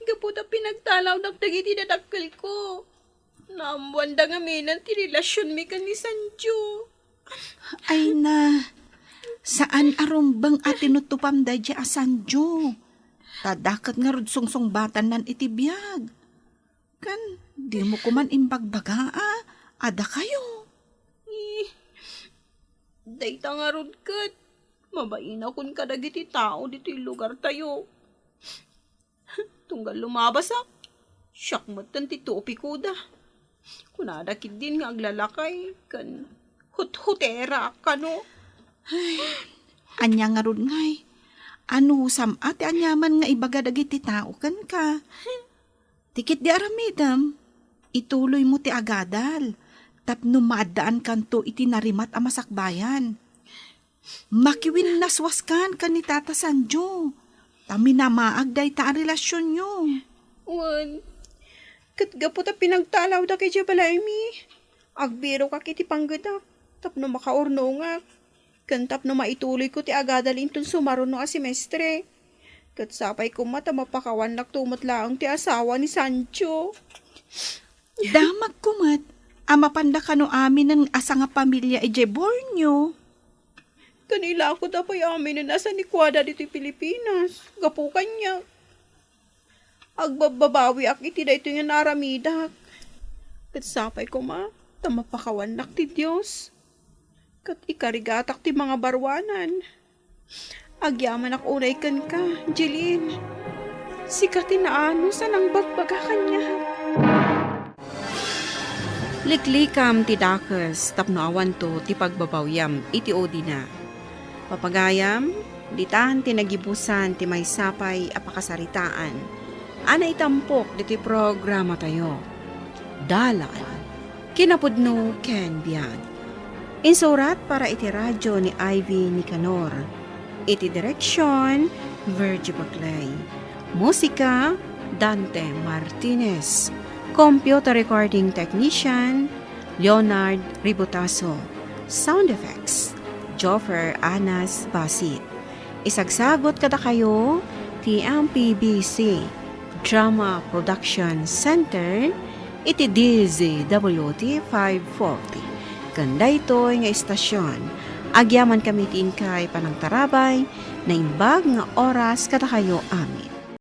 Gapu ta pinagtalawdak dagiti dadakkelko. Naammoanda ngamin ti relasionmi ken ni Sanjo. Ay na, saan a rumbeng a tinuttupam daydiay a Sanjo. Ta dakket ngarud sungsungbatannan iti biag. Ken, dimo koman imbagbaga a, adda kayo. Eh, dayta ngarud ket, mabainakon kadagiti tao ditoy lugartayo. Tunggal lumabasak, siak metten ti topikoda. Kunada ketdin nga aglalakay ken huthutera kano. Ay, ania ngarud ngay? Anusam a ti aniaman nga ibaga dagiti tao kenka? Ti ketdi aramidem, ituloymo ti agadal tapno maaddaankanto iti narimat a masakbayan. Makiwinnaswaskan ken ni Tata Sanjo, ta minamaag dayta a relasionyo. Wen, ket gapu ta pinagtalawdak idiay balaymi, agbirokak iti panggedak tapno makaurnongak, ken tapno maituloyko ti agadal inton sumaruno a semestre. Ket sapay koma ta mapakawannakto met laeng ti asawa ni Sancho. Damagko met a mapanda kano aminen a sangapamilia idiay Borneo. Ken ilako ta pay aminen a sanikuada ditoy Pilipinas, gapu kaniak. Agbabbabawiak iti daytoy nga naaramidak. Ket sapay koma ta mapakawannak ti Dios. Ket ikarigatak ti mangabaruanan. Agyamanak unay kenka, Jeline. Sika ti naanus a nangbagbaga kaniak. Liklikam ti dakes tapno awanto ti pagbabawiam iti udina. Papagayam, ditan ti nagibusan ti maysa pay a pakasaritaan a naitampok ditoy programatayo. Dalan, kinapudno ken biag. Insurat para iti radyo ni Ivy Nicanor. Iti direksion, Virgie Baclay. Musika, Dante Martinez. Computer recording technician, Leonard Ributaso. Sound effects, Joffer Anas Basit. Isagsagut kadakayo ti M P B C Drama Production Center iti D Z W T five forty. Ken daytoy nga istasion, agyamankami ti inkay panangtarabay, naimbag nga oras kadakayo amin.